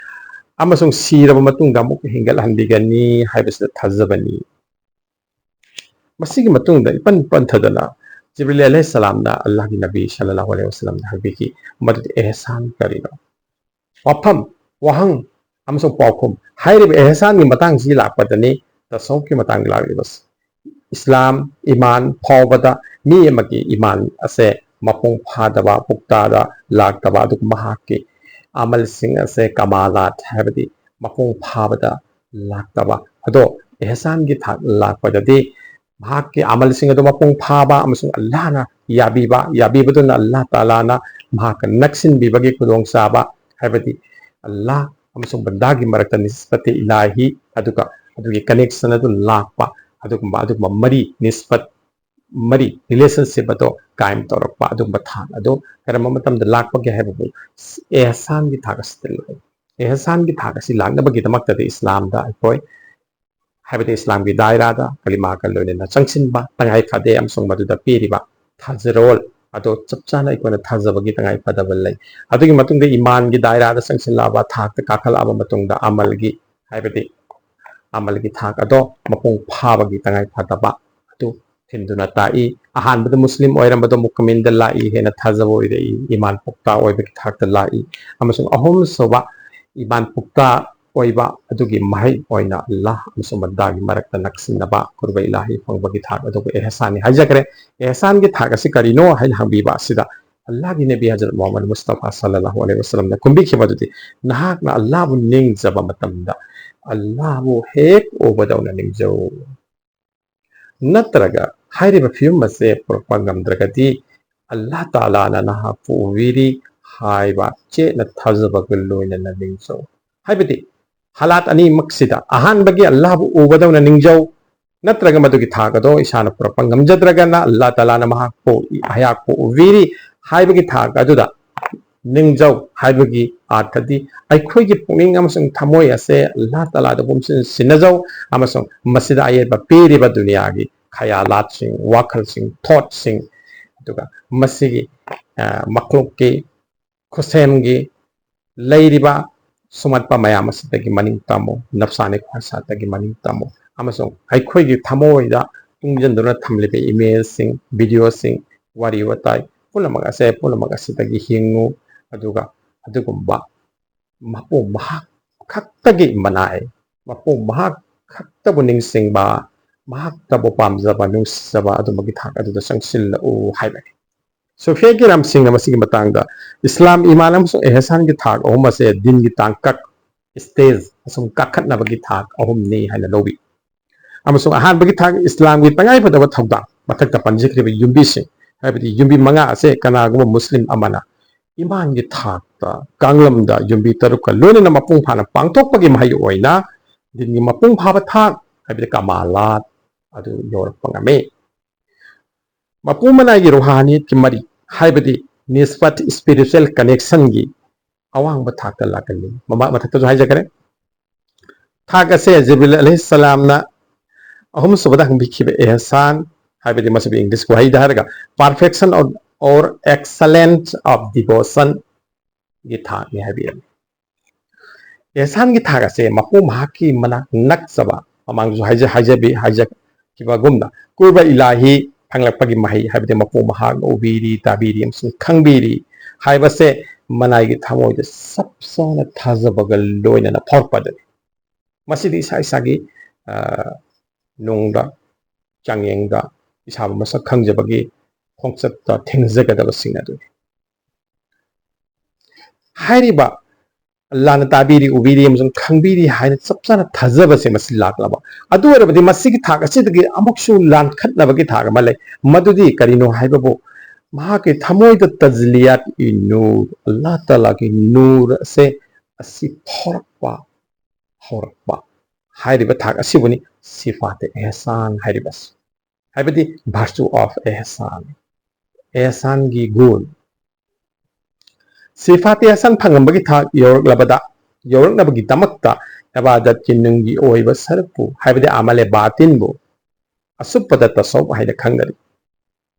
ꯑꯃꯁꯨꯡ ꯁꯤꯔꯕ ꯃꯇꯨꯡꯗ ꯑꯃꯨꯛ ꯍꯤꯡꯒꯠꯍꯟꯕꯤꯒꯅꯤ ꯍꯥꯏꯕꯁꯤꯗ ꯊꯥꯖꯕꯅꯤ"꯫ ꯃꯁꯤꯒꯤ ꯃꯇꯨꯡꯗ ꯏꯄꯟ ꯄꯟꯊꯗꯅ ꯖꯤꯕ꯭ꯔꯤꯜ ꯑꯂꯩꯍꯤꯁꯁꯂꯥꯝꯅ ꯑꯜꯂꯥꯍꯒꯤ ꯅꯕꯤ ꯁꯜꯂꯜꯂꯥꯍꯨ ꯑꯂꯩꯍꯤ ꯋꯁꯜꯂꯝꯗ ꯍꯥꯏꯕꯤꯈꯤ, ꯃꯗꯨꯗꯤ ꯑꯦꯍꯁꯥꯟ ꯀꯔꯤꯅꯣ? ꯋꯥꯐꯝ, ꯋꯥꯍꯪ ꯑꯃꯁꯨꯡ ꯄꯥꯎꯈꯨꯝ꯫ ꯍꯥꯏꯔꯤꯕ ꯑꯦꯍꯁꯥꯟꯒꯤ ꯃꯇꯥꯡꯁꯤ ꯂꯥꯛꯄꯗꯅꯤ ꯇꯁꯧꯐꯀꯤ ꯃꯇꯥꯡꯗ ꯂꯥꯛꯂꯤꯕ ꯏꯁꯂꯥꯝ ꯏꯃꯥꯟ ꯐꯥꯎꯕꯗ ꯃꯤ ꯑꯃꯒꯤ ꯏꯃꯥꯟ ꯑꯁꯦ ꯃꯄꯨꯡ ꯐꯥꯗꯕ, ꯄꯨꯛꯇꯥꯗ ꯂꯥꯛꯇꯕ, ꯑꯗꯨꯒ ꯃꯍꯥꯛꯀꯤ ꯑꯃꯜꯁꯤꯡ ꯑꯁꯦ ꯀꯃꯥꯂꯥꯠ, ꯍꯥꯏꯕꯗꯤ ꯃꯄꯨꯡ ꯐꯥꯕꯗ ꯂꯥꯛꯇꯕ꯫ ꯑꯗꯣ ꯑꯦꯍꯁꯥꯟꯒꯤ ꯊꯥꯛ ꯂꯥꯛꯄꯗꯗꯤ ꯃꯍꯥꯛꯀꯤ ꯑꯃꯜꯁꯤꯡ ꯑꯗꯨ ꯃꯄꯨꯡ ꯐꯥꯕ ꯑꯃꯁꯨꯡ ꯑꯜꯂꯥꯍꯅ ꯌꯥꯕꯤꯕ, ꯌꯥꯕꯤꯕꯗꯨꯅ ꯑꯜꯂꯥꯍ ꯇꯥꯂꯥꯅ ꯃꯍꯥꯛꯀ ꯅꯛꯁꯤꯟꯕꯤꯕꯒꯤ ꯈꯨꯗꯣꯡꯆꯥꯕ, ꯍꯥꯏꯕꯗꯤ ꯑꯜꯂꯥꯍ ꯑꯃꯁꯨꯡ ꯕꯟꯗꯥꯒꯤ ꯃꯔꯛꯇ ꯅꯤꯁꯕꯇꯤ ꯏꯂꯥꯍꯤ, ꯑꯗꯨꯒ ꯑꯗꯨꯒꯤ connection ꯑꯗꯨ ꯂꯥꯛꯄ, ꯑꯗꯨꯒꯨꯝꯕ, ꯑꯗꯨꯒꯨꯝꯕ ꯃꯔꯤ, ꯅꯤꯁꯕꯠ ꯃꯔꯤ, relationship ꯑꯗꯣ ꯀꯥꯏꯝ ꯇꯧꯔꯛꯄ, ꯑꯗꯨꯒꯨꯝꯕ ꯊꯥꯛ ꯑꯗꯣ ꯀꯔꯝꯕ ꯃꯇꯝꯗ ꯂꯥꯛꯄꯒꯦ ꯍꯥꯏꯕꯕꯨ ꯑꯦꯍꯁꯥꯟꯒꯤ ꯊꯥꯛ ꯑꯁꯤꯗ ꯂꯥꯛꯏ꯫ ꯑꯦꯍꯁꯥꯟꯒꯤ ꯊꯥꯛ ꯑꯁꯤ ꯂꯥꯛꯅꯕꯒꯤꯗꯃꯛꯇꯗꯤ ꯏꯁꯂꯥꯝꯗ ꯑꯩꯈꯣꯏ, ꯍꯥꯏꯕꯗꯤ ꯏꯁꯂꯥꯝꯒꯤ ꯗꯥꯏꯔꯥꯗ ꯀꯂꯤꯃꯥꯒ ꯂꯣꯏꯅꯅ ꯆꯪꯁꯤꯟꯕ ꯇꯉꯥꯏ ꯐꯗꯦ, ꯑꯃꯁꯨꯡ ꯃꯗꯨꯗ ꯄꯤꯔꯤꯕ ꯊꯥꯖꯔꯣꯜ ꯑꯗꯣ ꯆꯞ ꯆꯥꯅ ꯑꯩꯈꯣꯏꯅ ꯊꯥꯖꯕꯒꯤ ꯇꯉꯥꯏ ꯐꯗꯕ ꯂꯩ꯫ ꯑꯗꯨꯒꯤ ꯃꯇꯨꯡꯗ ꯏꯃꯥꯟꯒꯤ ꯗꯥꯏꯔꯥꯗ ꯆꯪꯁꯤꯜꯂꯛꯑꯕ, ꯊꯥꯛꯇ ꯀꯥꯈꯠꯂꯛꯑꯕ ꯃꯇꯨꯡꯗ ꯑꯃꯜꯒꯤ, ꯍꯥꯏꯕꯗꯤ ꯑꯃꯜꯒꯤ ꯊꯥꯛ ꯑꯗꯣ ꯃꯄꯨꯡ ꯐꯥꯕꯒꯤ ꯇꯉꯥꯏ ꯐꯗꯕ ꯑꯗꯨ ꯊꯤꯟꯗꯨꯅ ꯇꯥꯛꯏ꯫ ꯑꯍꯥꯟꯕꯗ ꯃꯨꯁꯂꯤꯝ ꯑꯣꯏꯔꯝꯕꯗꯣ ꯃꯨꯛꯃꯤꯟꯗ ꯂꯥꯛꯏ, ꯍꯦꯟꯅ ꯊꯥꯖꯕ ꯑꯣꯏꯔꯛꯏ, ꯏꯃꯥꯟ ꯄꯨꯛꯇ ꯑꯣꯏꯕꯒꯤ ꯊꯥꯛꯇ ꯂꯥꯛꯏ꯫ ꯑꯃꯁꯨꯡ ꯑꯍꯨꯝꯁꯨꯕ, ꯏꯃꯥꯟ ꯄꯨꯛꯇ ꯑꯣꯏꯕ ꯑꯗꯨꯒꯤ ꯃꯍꯩ ꯑꯣꯏꯅ ꯑꯜꯂꯥꯍ ꯑꯃꯁꯨꯡ ꯕꯟꯗꯥꯒꯤ ꯃꯔꯛꯇ ꯅꯛꯁꯤꯟꯅꯕ, ꯀꯨꯔꯕ ꯏꯂꯥꯍꯤ ꯐꯪꯕꯒꯤ ꯊꯥꯛ ꯑꯗꯨꯕꯨ ꯑꯦꯍꯁꯥꯟꯅꯤ ꯍꯥꯏꯖꯈ꯭ꯔꯦ꯫ ꯑꯦꯍꯁꯥꯟꯒꯤ ꯊꯥꯛ ꯑꯁꯤ ꯀꯔꯤꯅꯣ ꯍꯥꯏꯅ ꯍꯪꯕꯤꯕ ꯑꯁꯤꯗ, ꯑꯜꯂꯥꯍꯒꯤ ꯅꯕꯤ ꯍꯖꯔꯠ ꯃꯨꯍꯝꯃꯗ ꯃꯨꯁꯇꯐꯥ ꯁꯜꯂꯜꯂꯥꯍꯨ ꯑꯂꯩꯍꯤ ꯋꯁꯜꯂꯝꯅ ꯈꯨꯝꯕꯤꯈꯤꯕ ꯑꯗꯨꯗꯤ, ꯅꯍꯥꯛꯅ ꯑꯜꯂꯥꯍꯕꯨ ꯅꯤꯡꯖꯕ ꯃꯇꯝꯗ ꯑꯜꯂꯥꯍꯕꯨ ꯍꯦꯛ ꯎꯕꯗꯧꯅ ꯅꯤꯡꯖꯧ꯫ ꯅꯠꯇ꯭ꯔꯒ ꯍꯥꯏꯔꯤꯕ ꯐꯤꯕꯝ ꯑꯁꯦ ꯄꯨꯔꯛꯄ ꯉꯝꯗ꯭ꯔꯒꯗꯤ, ꯑꯜꯂꯥꯍ ꯇꯥꯂꯥꯅ ꯅꯍꯥꯛꯄꯨ ꯎꯕꯤꯔꯤ ꯍꯥꯏꯕ ꯆꯦꯠꯅ ꯊꯥꯖꯕꯒ ꯂꯣꯏꯅꯅ ꯅꯤꯡꯖꯧ꯫ ꯍꯥꯏꯕꯗꯤ, ꯍꯥꯂꯥꯠ ꯑꯅꯤꯃꯛꯁꯤꯗ ꯑꯍꯥꯟꯕꯒꯤ ꯑꯜꯂꯥꯍꯕꯨ ꯎꯕꯗꯧꯅ ꯅꯤꯡꯖꯧ, ꯅꯠꯇ꯭ꯔꯒ ꯃꯗꯨꯒꯤ ꯊꯥꯛ ꯑꯗꯣ ꯏꯁꯥꯅ ꯄꯨꯔꯛꯄ ꯉꯝꯖꯗ꯭ꯔꯒꯅ ꯑꯜꯂꯥꯍ ꯇꯥꯂꯥꯅ ꯃꯍꯥꯛꯄꯨ, ꯑꯩꯍꯥꯛꯄꯨ ꯎꯕꯤꯔꯤ ꯍꯥꯏꯕꯒꯤ ꯊꯥꯛ ꯑꯗꯨꯗ ꯅꯤꯡꯖꯧ ꯍꯥꯏꯕꯒꯤ ꯑꯥꯔꯊꯗꯤ, ꯑꯩꯈꯣꯏꯒꯤ ꯄꯨꯛꯅꯤꯡ ꯑꯃꯁꯨꯡ ꯊꯃꯣꯏ ꯑꯁꯦ ꯑꯜꯂꯥꯍ ꯇꯥꯂꯥꯗ ꯄꯨꯝꯁꯤꯟ ꯁꯤꯟꯅꯖꯧ, ꯑꯃꯁꯨꯡ ꯃꯁꯤꯗ ꯑꯌꯦꯠꯄ ꯄꯤꯔꯤꯕ ꯗꯨꯅꯤꯌꯥꯒꯤ ꯈꯌꯥꯂꯥꯠꯁꯤꯡ, ꯋꯥꯈꯜꯁꯤꯡ, ꯊꯣꯠꯁꯤꯡ, ꯑꯗꯨꯒ ꯃꯁꯤꯒꯤ, ꯑ, ꯃꯈꯂꯨꯛꯀꯤ, ꯈꯨꯠꯁꯦꯝꯒꯤ ꯂꯩꯔꯤꯕ ꯁꯨꯝꯍꯠꯄ ꯃꯌꯥꯝ ꯑꯁꯤꯗꯒꯤ ꯃꯅꯤꯡ ꯇꯝꯃꯨ, ꯅꯞꯁꯥꯅꯤ ꯈ꯭ꯋꯥꯏꯁꯥꯠꯇꯒꯤ ꯃꯅꯤꯡ ꯇꯝꯃꯨ, ꯑꯃꯁꯨꯡ ꯑꯩꯈꯣꯏꯒꯤ ꯊꯃꯣꯏꯗ ꯇꯨꯡꯁꯤꯟꯗꯨꯅ ꯊꯝꯂꯤꯕ ꯏꯃꯦꯖꯁꯤꯡ, ꯚꯤꯗꯤꯑꯣꯁꯤꯡ, ꯋꯥꯔꯤ ꯋꯥꯇꯥꯏ ꯄꯨꯝꯅꯃꯛ ꯑꯁꯦ, ꯄꯨꯝꯅꯃꯛ ꯑꯁꯤꯗꯒꯤ ꯍꯤꯡꯉꯨ꯫ ꯑꯗꯨꯒ ꯑꯗꯨꯒꯨꯝꯕ ꯃꯄꯨ ꯃꯍꯥꯛ ꯈꯛꯇꯒꯤ ꯃꯅꯥꯏ, ꯃꯄꯨ ꯃꯍꯥꯛ ꯈꯛꯇꯕꯨ ꯅꯤꯡꯁꯤꯡꯕ, ꯃꯍꯥꯛꯇꯕꯨ ꯄꯥꯝꯖꯕ, ꯅꯨꯡꯁꯤꯖꯕ ꯑꯗꯨꯝꯕꯒꯤ ꯊꯥꯛ ꯑꯗꯨꯗ ꯆꯪꯁꯤꯜꯂꯛꯎ ꯍꯥꯏꯕꯅꯤ꯫ ꯁꯣꯐꯤꯌꯥ ꯀꯤꯔꯥꯝ ꯁꯤꯡꯅ ꯃꯁꯤꯒꯤ ꯃꯇꯥꯡꯗ ꯏꯁꯂꯥꯝ, ꯏꯃꯥꯟ ꯑꯃꯁꯨꯡ ꯑꯦꯍꯁꯥꯟꯒꯤ ꯊꯥꯛ ꯑꯍꯨꯝ ꯑꯁꯦ ꯗꯤꯟꯒꯤ ꯇꯥꯡꯀꯛ, ꯁ꯭ꯇꯦꯖ, ꯑꯁꯨꯝ ꯀꯥꯈꯠꯅꯕꯒꯤ ꯊꯥꯛ ꯑꯍꯨꯝꯅꯤ ꯍꯥꯏꯅ ꯂꯧꯏ꯫ ꯑꯃꯁꯨꯡ ꯑꯍꯥꯟꯕꯒꯤ ꯊꯥꯛ ꯏꯁꯂꯥꯝꯒꯤ ꯇꯉꯥꯏꯐꯗꯕ ꯊꯧꯗꯥꯡ, ꯃꯊꯛꯇ ꯄꯟꯖꯈ꯭ꯔꯤꯕ ꯌꯨꯝꯕꯤꯁꯤꯡ, ꯍꯥꯏꯕꯗꯤ ꯌꯨꯝꯕꯤ ꯃꯉꯥ ꯑꯁꯦ ꯀꯅꯥꯒꯨꯝꯕ ꯃꯨꯁꯂꯤꯝ ꯑꯃꯅ ꯏꯃꯥꯟꯒꯤ ꯊꯥꯛꯇ ꯀꯥꯡꯂꯝꯗ ꯌꯨꯝꯕꯤ ꯇꯔꯨꯛꯀ ꯂꯣꯏꯅꯅ ꯃꯄꯨꯡ ꯐꯥꯅ ꯄꯥꯡꯊꯣꯛꯄꯒꯤ ꯃꯍꯩ ꯑꯣꯏꯅ ꯗꯤꯟꯒꯤ ꯃꯄꯨꯡ ꯐꯥꯕ ꯊꯥꯛ, ꯍꯥꯏꯕꯗꯤ ꯀꯃꯥꯂꯥꯠ ꯑꯗꯨ ꯌꯧꯔꯛꯄ ꯉꯝꯃꯤ꯫ ꯃꯄꯨ ꯃꯅꯥꯏꯒꯤ ꯔꯨꯍꯥꯅꯤꯌꯠꯀꯤ ꯃꯔꯤ, ꯍꯥꯏꯕꯗꯤ ꯅꯤꯁꯕꯠ, ꯁ꯭ꯄꯤꯔꯤꯆꯨꯋꯦꯜ ꯀꯅꯦꯛꯁꯟꯒꯤ ꯑꯋꯥꯡꯕ ꯊꯥꯛꯇ ꯂꯥꯛꯀꯅꯤ꯫ ꯃꯃꯥ ꯃꯊꯛꯇꯁꯨ ꯍꯥꯏꯖꯈ꯭ꯔꯦ꯫ ꯊꯥꯛ ꯑꯁꯦ ꯖꯤꯕ꯭ꯔꯤꯜ ꯑꯂꯩꯍꯤꯁꯁꯂꯥꯝꯅ ꯑꯍꯨꯝꯁꯨꯕꯗ ꯍꯪꯕꯤꯈꯤꯕ ꯑꯦꯍꯁꯥꯟ, ꯍꯥꯏꯕꯗꯤ ꯃꯁꯤꯕꯨ ꯏꯪꯂꯤꯁ ꯋꯥꯍꯩꯗ ꯍꯥꯏꯔꯒ perfection of or excellence of devotion ꯒꯤ ꯊꯥꯛꯅꯤ ꯍꯥꯏꯕꯤꯔꯝꯃꯤ꯫ ꯑꯦꯍꯁꯥꯟꯒꯤ ꯊꯥꯛ ꯑꯁꯦ ꯃꯄꯨ ꯃꯍꯥꯛꯀꯤ ꯃꯅꯥꯛ ꯅꯛꯆꯕ, ꯃꯃꯥꯡꯗꯁꯨ ꯍꯥꯏꯖ-, ꯍꯥꯏꯖꯕꯤ-, ꯍꯥꯏꯖꯈꯤꯕꯒꯨꯝꯅ ꯀꯨꯔꯕ ꯏꯂꯥꯍꯤ ꯐꯪꯂꯛꯄꯒꯤ ꯃꯍꯩ, ꯍꯥꯏꯕꯗꯤ ꯃꯄꯨ ꯃꯍꯥꯛꯅ ꯎꯕꯤꯔꯤ, ꯇꯥꯕꯤꯔꯤ ꯑꯃꯁꯨꯡ ꯈꯪꯕꯤꯔꯤ ꯍꯥꯏꯕꯁꯦ ꯃꯅꯥꯏꯒꯤ ꯊꯃꯣꯏꯗ ꯆꯞ ꯆꯥꯅ ꯊꯥꯖꯕꯒ ꯂꯣꯏꯅꯅ ꯐꯥꯎꯔꯛꯄ ꯑꯗꯨꯅꯤ꯫ ꯃꯁꯤꯗꯤ ꯏꯁꯥ ꯏꯁꯥꯒꯤ, ꯑ, ꯅꯨꯡꯗ, ꯆꯥꯡꯌꯦꯡꯗ, ꯏꯁꯥꯕꯨ ꯃꯁꯛ ꯈꯪꯖꯕꯒꯤ ꯈꯣꯡꯆꯠꯇ ꯊꯦꯡꯅꯖꯒꯗꯕꯁꯤꯡ ꯑꯗꯨꯅꯤ꯫ ꯍꯥꯏꯔꯤꯕ ꯂꯥꯟꯅ ꯇꯥꯕꯤꯔꯤ, ꯎꯕꯤꯔꯤ ꯑꯃꯁꯨꯡ ꯈꯪꯕꯤꯔꯤ ꯍꯥꯏꯅ ꯆꯞ ꯆꯥꯅ ꯊꯥꯖꯕꯁꯦ ꯃꯁꯤ ꯂꯥꯛꯂꯕ꯫ ꯑꯗꯨ ꯑꯣꯏꯔꯕꯗꯤ ꯃꯁꯤꯒꯤ ꯊꯥꯛ ꯑꯁꯤꯗꯒꯤ ꯑꯃꯨꯛꯁꯨ ꯂꯥꯟꯈꯠꯅꯕꯒꯤ ꯊꯥꯛ ꯑꯃ ꯂꯩ꯫ ꯃꯗꯨꯗꯤ ꯀꯔꯤꯅꯣ ꯍꯥꯏꯕꯕꯨ ꯃꯍꯥꯛꯀꯤ ꯊꯃꯣꯏꯗ ꯇꯖꯂꯤꯌꯥꯠ ꯏ ꯅꯨꯔ, ꯑꯜꯂꯥꯍ ꯇꯥꯂꯥꯒꯤ ꯅꯨꯔ ꯑꯁꯦ, ꯑꯁꯤ ꯐꯥꯎꯔꯛꯄ, ꯍꯧꯔꯛꯄ꯫ ꯍꯥꯏꯔꯤꯕ ꯊꯥꯛ ꯑꯁꯤꯕꯨꯅꯤ ꯁꯤꯐꯥꯇꯦ ꯑꯦꯍꯁꯥꯟ ꯍꯥꯏꯔꯤꯕꯁꯤ, ꯍꯥꯏꯕꯗꯤ virtue of ꯑꯦꯍꯁꯥꯟ, ꯑꯦꯍꯁꯥꯟꯒꯤ ꯒꯨꯟ꯫ ꯁꯤꯐꯥꯇꯦ ꯑꯦꯍꯁꯥꯟ ꯐꯪꯉꯝꯕꯒꯤ ꯊꯥꯛ ꯌꯧꯔꯛꯂꯕꯗ, ꯌꯧꯔꯛꯅꯕꯒꯤꯗꯃꯛꯇ ꯏꯕꯥꯗꯠꯀꯤ ꯅꯨꯡꯒꯤ ꯑꯣꯏꯕ ꯁꯔꯨꯛꯄꯨ, ꯍꯥꯏꯕꯗꯤ ꯑꯃꯂꯦ ꯕꯥꯇꯤꯟꯕꯨ ꯑꯁꯨꯞꯄꯗ ꯇꯁꯧꯐ ꯍꯥꯏꯅ ꯈꯪꯅꯔꯤ꯫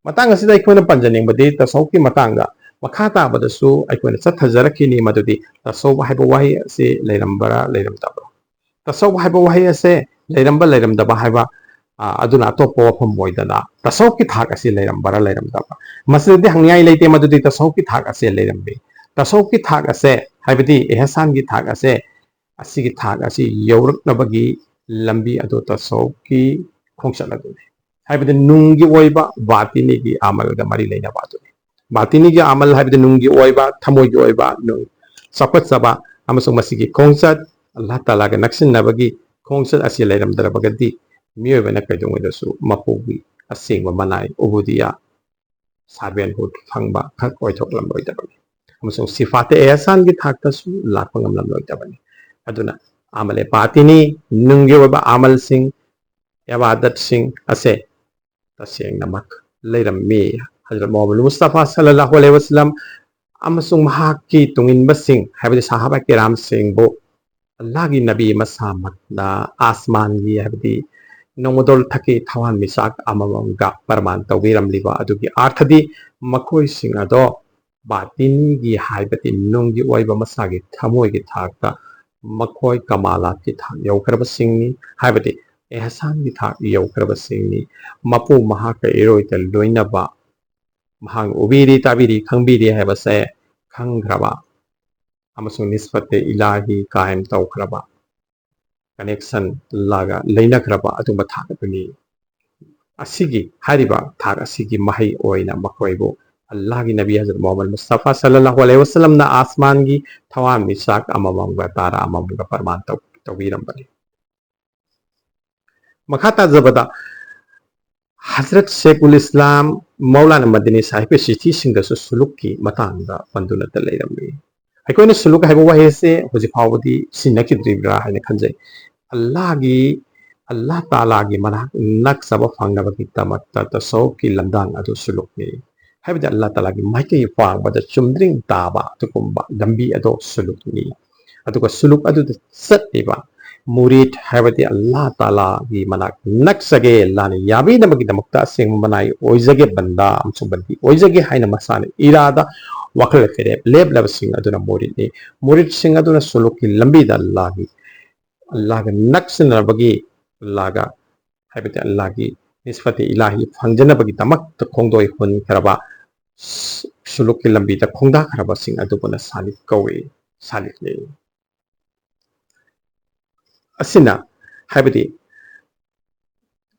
ꯃꯇꯥꯡ ꯑꯁꯤꯗ ꯑꯩꯈꯣꯏꯅ ꯄꯟꯖꯅꯤꯡꯕꯗꯤ ꯇꯁꯧꯐꯀꯤ ꯃꯇꯥꯡꯗ ꯃꯈꯥ ꯇꯥꯕꯗꯁꯨ ꯑꯩꯈꯣꯏꯅ ꯆꯠꯊꯖꯔꯛꯈꯤꯅꯤ, ꯃꯗꯨꯗꯤ ꯇꯁꯧꯐ ꯍꯥꯏꯕ ꯋꯥꯍꯩ ꯑꯁꯤ ꯂꯩꯔꯝꯕ꯭ꯔꯥ ꯂꯩꯔꯝꯗꯕ꯭ꯔꯥ? ꯇꯁꯧꯐ ꯍꯥꯏꯕ ꯋꯥꯍꯩ ꯑꯁꯦ ꯂꯩꯔꯝꯕ ꯂꯩꯔꯝꯗꯕ ꯍꯥꯏꯕ, ꯑ, ꯑꯗꯨꯅ ꯑꯇꯣꯞꯄ ꯋꯥꯐꯝ ꯑꯣꯏꯗꯅ ꯇꯁꯧꯐꯀꯤ ꯊꯥꯛ ꯑꯁꯤ ꯂꯩꯔꯝꯕ꯭ꯔꯥ ꯂꯩꯔꯝꯗꯕ꯭ꯔꯥ? ꯃꯁꯤꯗꯗꯤ ꯍꯪꯅꯤꯡꯉꯥꯏ ꯂꯩꯇꯦ, ꯃꯗꯨꯗꯤ ꯇꯁꯧꯐꯀꯤ ꯊꯥꯛ ꯑꯁꯦ ꯂꯩꯔꯝꯃꯤ꯫ ꯇꯁꯧꯐꯀꯤ ꯊꯥꯛ ꯑꯁꯦ, ꯍꯥꯏꯕꯗꯤ ꯑꯦꯍꯁꯥꯟꯒꯤ ꯊꯥꯛ ꯑꯁꯦ, ꯑꯁꯤꯒꯤ ꯊꯥꯛ ꯑꯁꯤ ꯌꯧꯔꯛꯅꯕꯒꯤ ꯂꯝꯕꯤ ꯑꯗꯨ ꯇꯁꯧꯀꯤ ꯈꯣꯡꯆꯠ ꯑꯗꯨꯅꯤ꯫ ꯍꯥꯏꯕꯗꯤ ꯅꯨꯡꯒꯤ ꯑꯣꯏꯕ ꯕꯥꯇꯤꯅꯤꯒꯤ ꯑꯃꯜꯒ ꯃꯔꯤ ꯂꯩꯅꯕ ꯑꯗꯨꯅꯤ꯫ ꯕꯥꯇꯤꯅꯤꯒꯤ ꯑꯃꯜ ꯍꯥꯏꯕꯗꯤ ꯅꯨꯡꯒꯤ ꯑꯣꯏꯕ, ꯊꯃꯣꯏꯒꯤ ꯑꯣꯏꯕ ꯅꯨꯡ ꯆꯥꯎꯈꯠꯆꯕ ꯑꯃꯁꯨꯡ ꯃꯁꯤꯒꯤ ꯈꯣꯡꯆꯠ, ꯑꯜꯂꯥꯍ ꯇꯥꯂꯥꯒ ꯅꯛꯁꯤꯟꯅꯕꯒꯤ ꯈꯣꯡꯆꯠ ꯑꯁꯤ ꯂꯩꯔꯝꯗ꯭ꯔꯕꯒꯗꯤ ꯃꯤꯑꯣꯏꯕꯅ ꯀꯩꯗꯧꯉꯩꯗꯁꯨ ꯃꯄꯨꯒꯤ ꯑꯁꯦꯡꯕ ꯃꯅꯥꯏ ꯎꯕꯨꯗꯤꯌꯥ ꯁꯥꯔꯚꯦꯟꯍꯨꯗ ꯐꯪꯕ ꯈꯛ ꯑꯣꯏꯊꯣꯛꯂꯝꯂꯣꯏꯗꯕꯅꯤ ꯑꯃꯁꯨꯡ ꯁꯤꯐꯥꯇꯦ ꯑꯦꯍꯁꯥꯟꯒꯤ ꯊꯥꯛꯇꯁꯨ ꯂꯥꯛꯄ ꯉꯝꯂꯝꯂꯣꯏꯗꯕꯅꯤ꯫ ꯑꯗꯨꯅ ꯑꯃꯂꯦ ꯕꯥꯇꯤꯅꯤ, ꯅꯨꯡꯒꯤ ꯑꯣꯏꯕ ꯑꯃꯜꯁꯤꯡ, ꯏꯕꯥꯗꯠꯁꯤꯡ ꯑꯁꯦ ꯇꯁꯦꯡꯅꯃꯛ ꯂꯩꯔꯝꯃꯤ꯫ ꯍꯖꯔꯠ ꯃꯨꯍꯝꯃꯗ ꯃꯨꯁꯇꯐꯥ ꯁꯜꯂꯜꯂꯥꯍꯨ ꯑꯂꯩꯍꯤ ꯋꯁꯜꯂꯝ ꯑꯃꯁꯨꯡ ꯃꯍꯥꯛꯀꯤ ꯇꯨꯡꯏꯟꯕꯁꯤꯡ, ꯍꯥꯏꯕꯗꯤ ꯁꯍꯥꯕꯥ ꯀꯤꯔꯥꯝꯁꯤꯡꯕꯨ ꯑꯜꯂꯥꯍꯒꯤ ꯅꯕꯤ ꯃꯁꯥꯃꯛꯅ ꯑꯥꯁꯃꯥꯟꯒꯤ, ꯍꯥꯏꯕꯗꯤ ꯅꯣꯡꯃꯗꯣꯜ ꯊꯛꯀꯤ ꯊꯋꯥꯟꯃꯤꯆꯥꯛ ꯑꯃꯃꯝꯒ ꯄ꯭ꯔꯃꯥꯟ ꯇꯧꯕꯤꯔꯝꯂꯤꯕ ꯑꯗꯨꯒꯤ ꯑꯥꯔꯊꯗꯤ ꯃꯈꯣꯏꯁꯤꯡ ꯑꯗꯣ ꯕꯥꯇꯤꯅꯤꯒꯤ, ꯍꯥꯏꯕꯗꯤ ꯅꯨꯡꯒꯤ ꯑꯣꯏꯕ ꯃꯁꯥꯒꯤ ꯊꯃꯣꯏꯒꯤ ꯊꯥꯛꯇ ꯃꯈꯣꯏ ꯀꯃꯥꯂꯥꯠꯀꯤ ꯊꯥꯛ ꯌꯧꯈ꯭ꯔꯕꯁꯤꯡꯅꯤ, ꯍꯥꯏꯕꯗꯤ ꯑꯦꯍꯁꯥꯟꯒꯤ ꯊꯥꯛ ꯌꯧꯈ꯭ꯔꯕꯁꯤꯡꯅꯤ꯫ ꯃꯄꯨ ꯃꯍꯥꯛꯀ ꯏꯔꯣꯏꯗ ꯂꯣꯏꯅꯕ, ꯃꯍꯥꯛꯅ ꯎꯕꯤꯔꯤ, ꯇꯥꯕꯤꯔꯤ, ꯈꯪꯕꯤꯔꯤ ꯍꯥꯏꯕꯁꯦ ꯈꯪꯈ꯭ꯔꯕ ꯑꯃꯁꯨꯡ ꯅꯤꯁꯐꯠꯇꯦ ꯏꯂꯥꯍꯤ ꯀꯥꯏꯝ ꯇꯧꯈ꯭ꯔꯕ, ꯀꯅꯦꯛꯁꯟ ꯂꯥꯒ ꯂꯩꯅꯈ꯭ꯔꯕ ꯑꯗꯨꯒꯨꯝꯕ ꯊꯥꯛ ꯑꯗꯨꯅꯤ꯫ ꯑꯁꯤꯒꯤ, ꯍꯥꯏꯔꯤꯕ ꯊꯥꯛ ꯑꯁꯤꯒꯤ ꯃꯍꯩ ꯑꯣꯏꯅ ꯃꯈꯣꯏꯕꯨ ꯑꯜꯂꯥꯍꯒꯤ ꯅꯕꯤ ꯍꯖꯔꯠ ꯃꯨꯍꯝꯃꯗ ꯃꯨꯁꯇꯐꯥ ꯁꯜꯂꯜꯂꯥꯍꯨ ꯑꯂꯩꯍꯤ ꯋꯁꯜꯂꯝꯅ ꯑꯥꯁꯃꯥꯟꯒꯤ ꯊꯋꯥꯟꯃꯤꯆꯥꯛ ꯑꯃꯃꯝꯒ ꯇꯥꯔꯥ ꯑꯃꯃꯝꯒ ꯄ꯭ꯔꯃꯥꯟ ꯇꯧ-, ꯇꯧꯕꯤꯔꯝꯕꯅꯤ꯫ ꯃꯈꯥ ꯇꯥꯖꯕꯗ ꯍꯖꯔꯠ ꯁꯦꯈꯨꯜ ꯏꯁꯂꯥꯝ ꯃꯧꯂꯥꯅꯥ ꯃꯗꯅꯤ ꯁꯥꯍꯤꯕꯀꯤ ꯆꯤꯊꯤꯁꯤꯡꯗꯁꯨ ꯁꯨꯂꯨꯛꯀꯤ ꯃꯇꯥꯡꯗ ꯄꯟꯗꯨꯅꯇ ꯂꯩꯔꯝꯃꯤ꯫ ꯑꯩꯈꯣꯏꯅ ꯁꯨꯂꯨꯛ ꯍꯥꯏꯕ ꯋꯥꯍꯩ ꯑꯁꯦ ꯍꯧꯖꯤꯛ ꯐꯥꯎꯕꯗꯤ ꯁꯤꯖꯤꯟꯅꯈꯤꯗ꯭ꯔꯤꯕ꯭ꯔꯥ ꯍꯥꯏꯅ ꯈꯟꯖꯩ꯫ ꯑꯜꯂꯥꯍꯒꯤ, ꯑꯜꯂꯥꯍ ꯇꯥꯂꯥꯒꯤ ꯃꯅꯥꯛ ꯅꯛꯆꯕ ꯐꯪꯅꯕꯒꯤꯗꯃꯛꯇ ꯇꯁꯧꯐꯀꯤ ꯂꯝꯗꯥꯡ ꯑꯗꯨ ꯁꯨꯂꯨꯛꯅꯤ꯫ ꯍꯥꯏꯕꯗꯤ ꯑꯜꯂꯥꯍ ꯇꯥꯂꯥꯒꯤ ꯃꯥꯏꯀꯩ ꯄꯥꯡꯕꯗ ꯆꯨꯝꯗ꯭ꯔꯤꯡ ꯇꯥꯕ ꯑꯗꯨꯒꯨꯝꯕ ꯂꯝꯕꯤ ꯑꯗꯣ ꯁꯨꯂꯨꯛꯅꯤ꯫ ꯑꯗꯨꯒ ꯁꯨꯂꯨꯛ ꯑꯗꯨꯗ ꯆꯠꯂꯤꯕ ꯃꯨꯔꯤꯗ, ꯍꯥꯏꯕꯗꯤ ꯑꯜꯂꯥꯍ ꯇꯥꯂꯥꯒꯤ ꯃꯅꯥꯛ ꯅꯛꯆꯒꯦ, ꯑꯜꯂꯥꯍꯅ ꯌꯥꯕꯤꯅꯕꯒꯤꯗꯃꯛꯇ ꯑꯁꯦꯡꯕ ꯃꯅꯥꯏ ꯑꯣꯏꯖꯒꯦ, ꯕꯟꯗꯥ ꯑꯃꯁꯨꯡ ꯕꯟꯗꯤ ꯑꯣꯏꯖꯒꯦ ꯍꯥꯏꯅ ꯃꯁꯥꯅ ꯏꯔꯥꯗ, ꯋꯥꯈꯜ ꯐꯤꯔꯦꯞ ꯂꯦꯞꯂꯕꯁꯤꯡ ꯑꯗꯨꯅ ꯃꯨꯔꯤꯗꯅꯤ꯫ ꯃꯨꯔꯤꯗꯁꯤꯡ ꯑꯗꯨꯅ ꯁꯨꯂꯨꯛꯀꯤ ꯂꯝꯕꯤꯗ ꯑꯜꯂꯥꯍꯒꯤ, ꯑꯜꯂꯥꯍꯒ ꯅꯛꯁꯤꯟꯅꯕꯒꯤ, ꯑꯜꯂꯥꯍꯒ, ꯍꯥꯏꯕꯗꯤ ꯑꯜꯂꯥꯍꯒꯤ ꯅꯤꯁꯐꯠꯇꯦ ꯏꯂꯥꯍꯤ ꯐꯪꯖꯅꯕꯒꯤꯗꯃꯛꯇ ꯈꯣꯡꯗꯣꯏ ꯍꯨꯟꯈ꯭ꯔꯕ, ꯁꯨꯂꯨꯛꯀꯤ ꯂꯝꯕꯤꯗ ꯈꯣꯡꯗꯥꯈ꯭ꯔꯕꯁꯤꯡ ꯑꯗꯨꯕꯨꯅ ꯁꯥꯂꯤꯛ ꯀꯧꯏ, ꯁꯥꯂꯤꯛꯅꯤ꯫ ꯑꯁꯤꯅ ꯍꯥꯏꯕꯗꯤ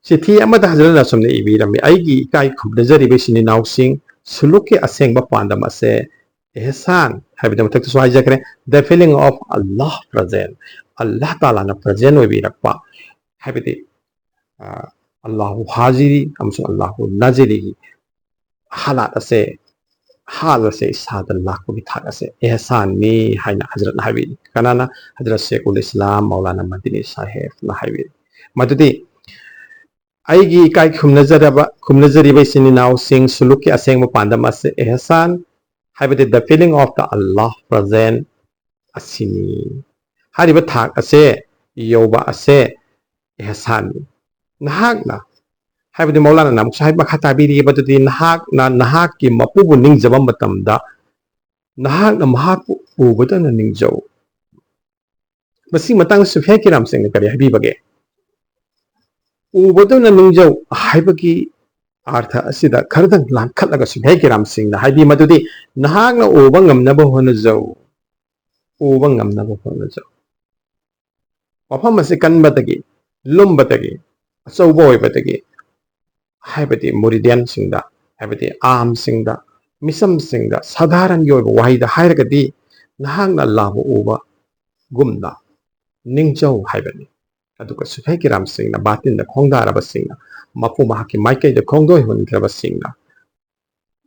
ꯆꯤꯊꯤ ꯑꯃꯗ ꯍꯖꯔꯠꯅ ꯑꯁꯨꯝꯅ ꯏꯕꯤꯔꯝꯃꯤ, "ꯑꯩꯒꯤ ꯏꯀꯥꯏ ꯈꯨꯝꯅꯖꯔꯤꯕ ꯏꯆꯤꯟ ꯏꯅꯥꯎꯁꯤꯡ, ꯁꯨꯂꯨꯛꯀꯤ ꯑꯁꯦꯡꯕ ꯄꯥꯟꯗꯝ ꯑꯁꯦ ꯑꯦꯍꯁꯥꯟ, ꯍꯥꯏꯕꯗꯤ ꯃꯊꯛꯇꯁꯨ ꯍꯥꯏꯖꯈ꯭ꯔꯦ, the feeling of Allah present, ꯑꯜꯂꯥꯍ ꯇꯥꯂꯥꯅ present ꯑꯣꯏꯕꯤꯔꯛꯄ, ꯍꯥꯏꯕꯗꯤ ꯑ, ꯑꯜꯂꯥꯍꯨ ꯍꯥꯖꯤꯔꯤ ꯑꯃꯁꯨꯡ ꯑꯜꯂꯥꯍꯨ ꯅꯥꯖꯤꯔꯤꯒꯤ ꯍꯥꯂꯥꯠ ꯑꯁꯦ, ꯍꯥꯜ ꯑꯁꯦ ꯏꯁꯥꯗ ꯂꯥꯛꯄꯒꯤ ꯊꯥꯛ ꯑꯁꯦ ꯑꯦꯍꯁꯥꯟꯅꯤ" ꯍꯥꯏꯅ ꯍꯖꯔꯠꯅ ꯍꯥꯏꯕꯤꯔꯤ꯫ ꯀꯅꯥꯅ? ꯍꯖꯔꯠ ꯁꯦꯈꯨꯜ ꯏꯁꯂꯥꯝ ꯃꯧꯂꯥꯅꯥ ꯃꯗꯤꯅꯤ ꯁꯥꯍꯦꯕꯅ ꯍꯥꯏꯕꯤꯔꯤ꯫ ꯃꯗꯨꯗꯤ ꯑꯩꯒꯤ ꯏꯀꯥꯏ ꯈꯨꯝꯅꯖꯔꯕ, ꯈꯨꯝꯅꯖꯔꯤꯕ ꯏꯆꯤꯟ ꯏꯅꯥꯎꯁꯤꯡ, ꯁꯨꯂꯨꯛꯀꯤ ꯑꯁꯦꯡꯕ ꯄꯥꯟꯗꯝ ꯑꯁꯦ ꯑꯦꯍꯁꯥꯟ, ꯍꯥꯏꯕꯗꯤ the feeling of the Allah present ꯑꯁꯤꯅꯤ꯫ ꯍꯥꯏꯔꯤꯕ ꯊꯥꯛ ꯑꯁꯦ ꯌꯧꯕ ꯑꯁꯦ ꯑꯦꯍꯁꯥꯟꯅꯤ꯫ ꯅꯍꯥꯛꯅ, ꯍꯥꯏꯕꯗꯤ ꯃꯧꯂꯥꯅꯥꯅ ꯑꯃꯨꯛꯁꯨ ꯍꯥꯏ, ꯃꯈꯥ ꯇꯥꯕꯤꯔꯤ, ꯃꯗꯨꯗꯤ ꯅꯍꯥꯛꯅ ꯅꯍꯥꯛꯀꯤ ꯃꯄꯨꯕꯨ ꯅꯤꯡꯖꯕ ꯃꯇꯝꯗ ꯅꯍꯥꯛꯅ ꯃꯍꯥꯛꯄꯨ ꯎꯕꯗꯧꯅ ꯅꯤꯡꯖꯧ꯫ ꯃꯁꯤꯒꯤ ꯃꯇꯥꯡꯗ ꯁꯨꯐꯤꯌꯥ ꯀꯤꯔꯥꯝꯁꯤꯡꯅ ꯀꯔꯤ ꯍꯥꯏꯕꯤꯕꯒꯦ? "ꯎꯕꯗꯧꯅ ꯅꯤꯡꯖꯧ" ꯍꯥꯏꯕꯒꯤ ꯑꯥꯔꯊ ꯑꯁꯤꯗ ꯈꯔꯗꯪ ꯂꯥꯡꯈꯠꯂꯒ ꯁꯨꯐꯤꯌꯥ ꯀꯤꯔꯥꯝꯁꯤꯡꯅ ꯍꯥꯏꯕꯤ ꯃꯗꯨꯗꯤ, ꯅꯍꯥꯛꯅ ꯎꯕ ꯉꯝꯅꯕ ꯍꯣꯠꯅꯖꯧ, ꯎꯕ ꯉꯝꯅꯕ ꯍꯣꯠꯅꯖꯧ꯫ ꯋꯥꯐꯝ ꯑꯁꯤ ꯀꯟꯕꯗꯒꯤ, ꯂꯨꯝꯕꯗꯒꯤ, ꯑꯆꯧꯕ ꯑꯣꯏꯕꯗꯒꯤ, ꯍꯥꯏꯕꯗꯤ ꯃꯨꯔꯤꯗꯤꯌꯥꯟꯁꯤꯡꯗ, ꯍꯥꯏꯕꯗꯤ ꯑꯥꯝꯁꯤꯡꯗ, ꯃꯤꯆꯝꯁꯤꯡꯗ, ꯁꯥꯙꯥꯔꯟꯒꯤ ꯑꯣꯏꯕ ꯋꯥꯍꯩꯗ ꯍꯥꯏꯔꯒꯗꯤ, ꯅꯍꯥꯛꯅ ꯑꯜꯂꯥꯍꯕꯨ ꯎꯕꯒꯨꯝꯅ ꯅꯤꯡꯖꯧ ꯍꯥꯏꯕꯅꯤ꯫ ꯑꯗꯨꯒ ꯁꯨꯐꯦ ꯀꯤꯔꯥꯝꯁꯤꯡꯅ, ꯕꯥꯇꯤꯟꯗ ꯈꯣꯡꯗꯥꯔꯕꯁꯤꯡꯅ, ꯃꯄꯨ ꯃꯍꯥꯛꯀꯤ ꯃꯥꯏꯀꯩꯗ ꯈꯣꯡꯗꯣꯏ ꯍꯨꯟꯈ꯭ꯔꯕꯁꯤꯡꯅ,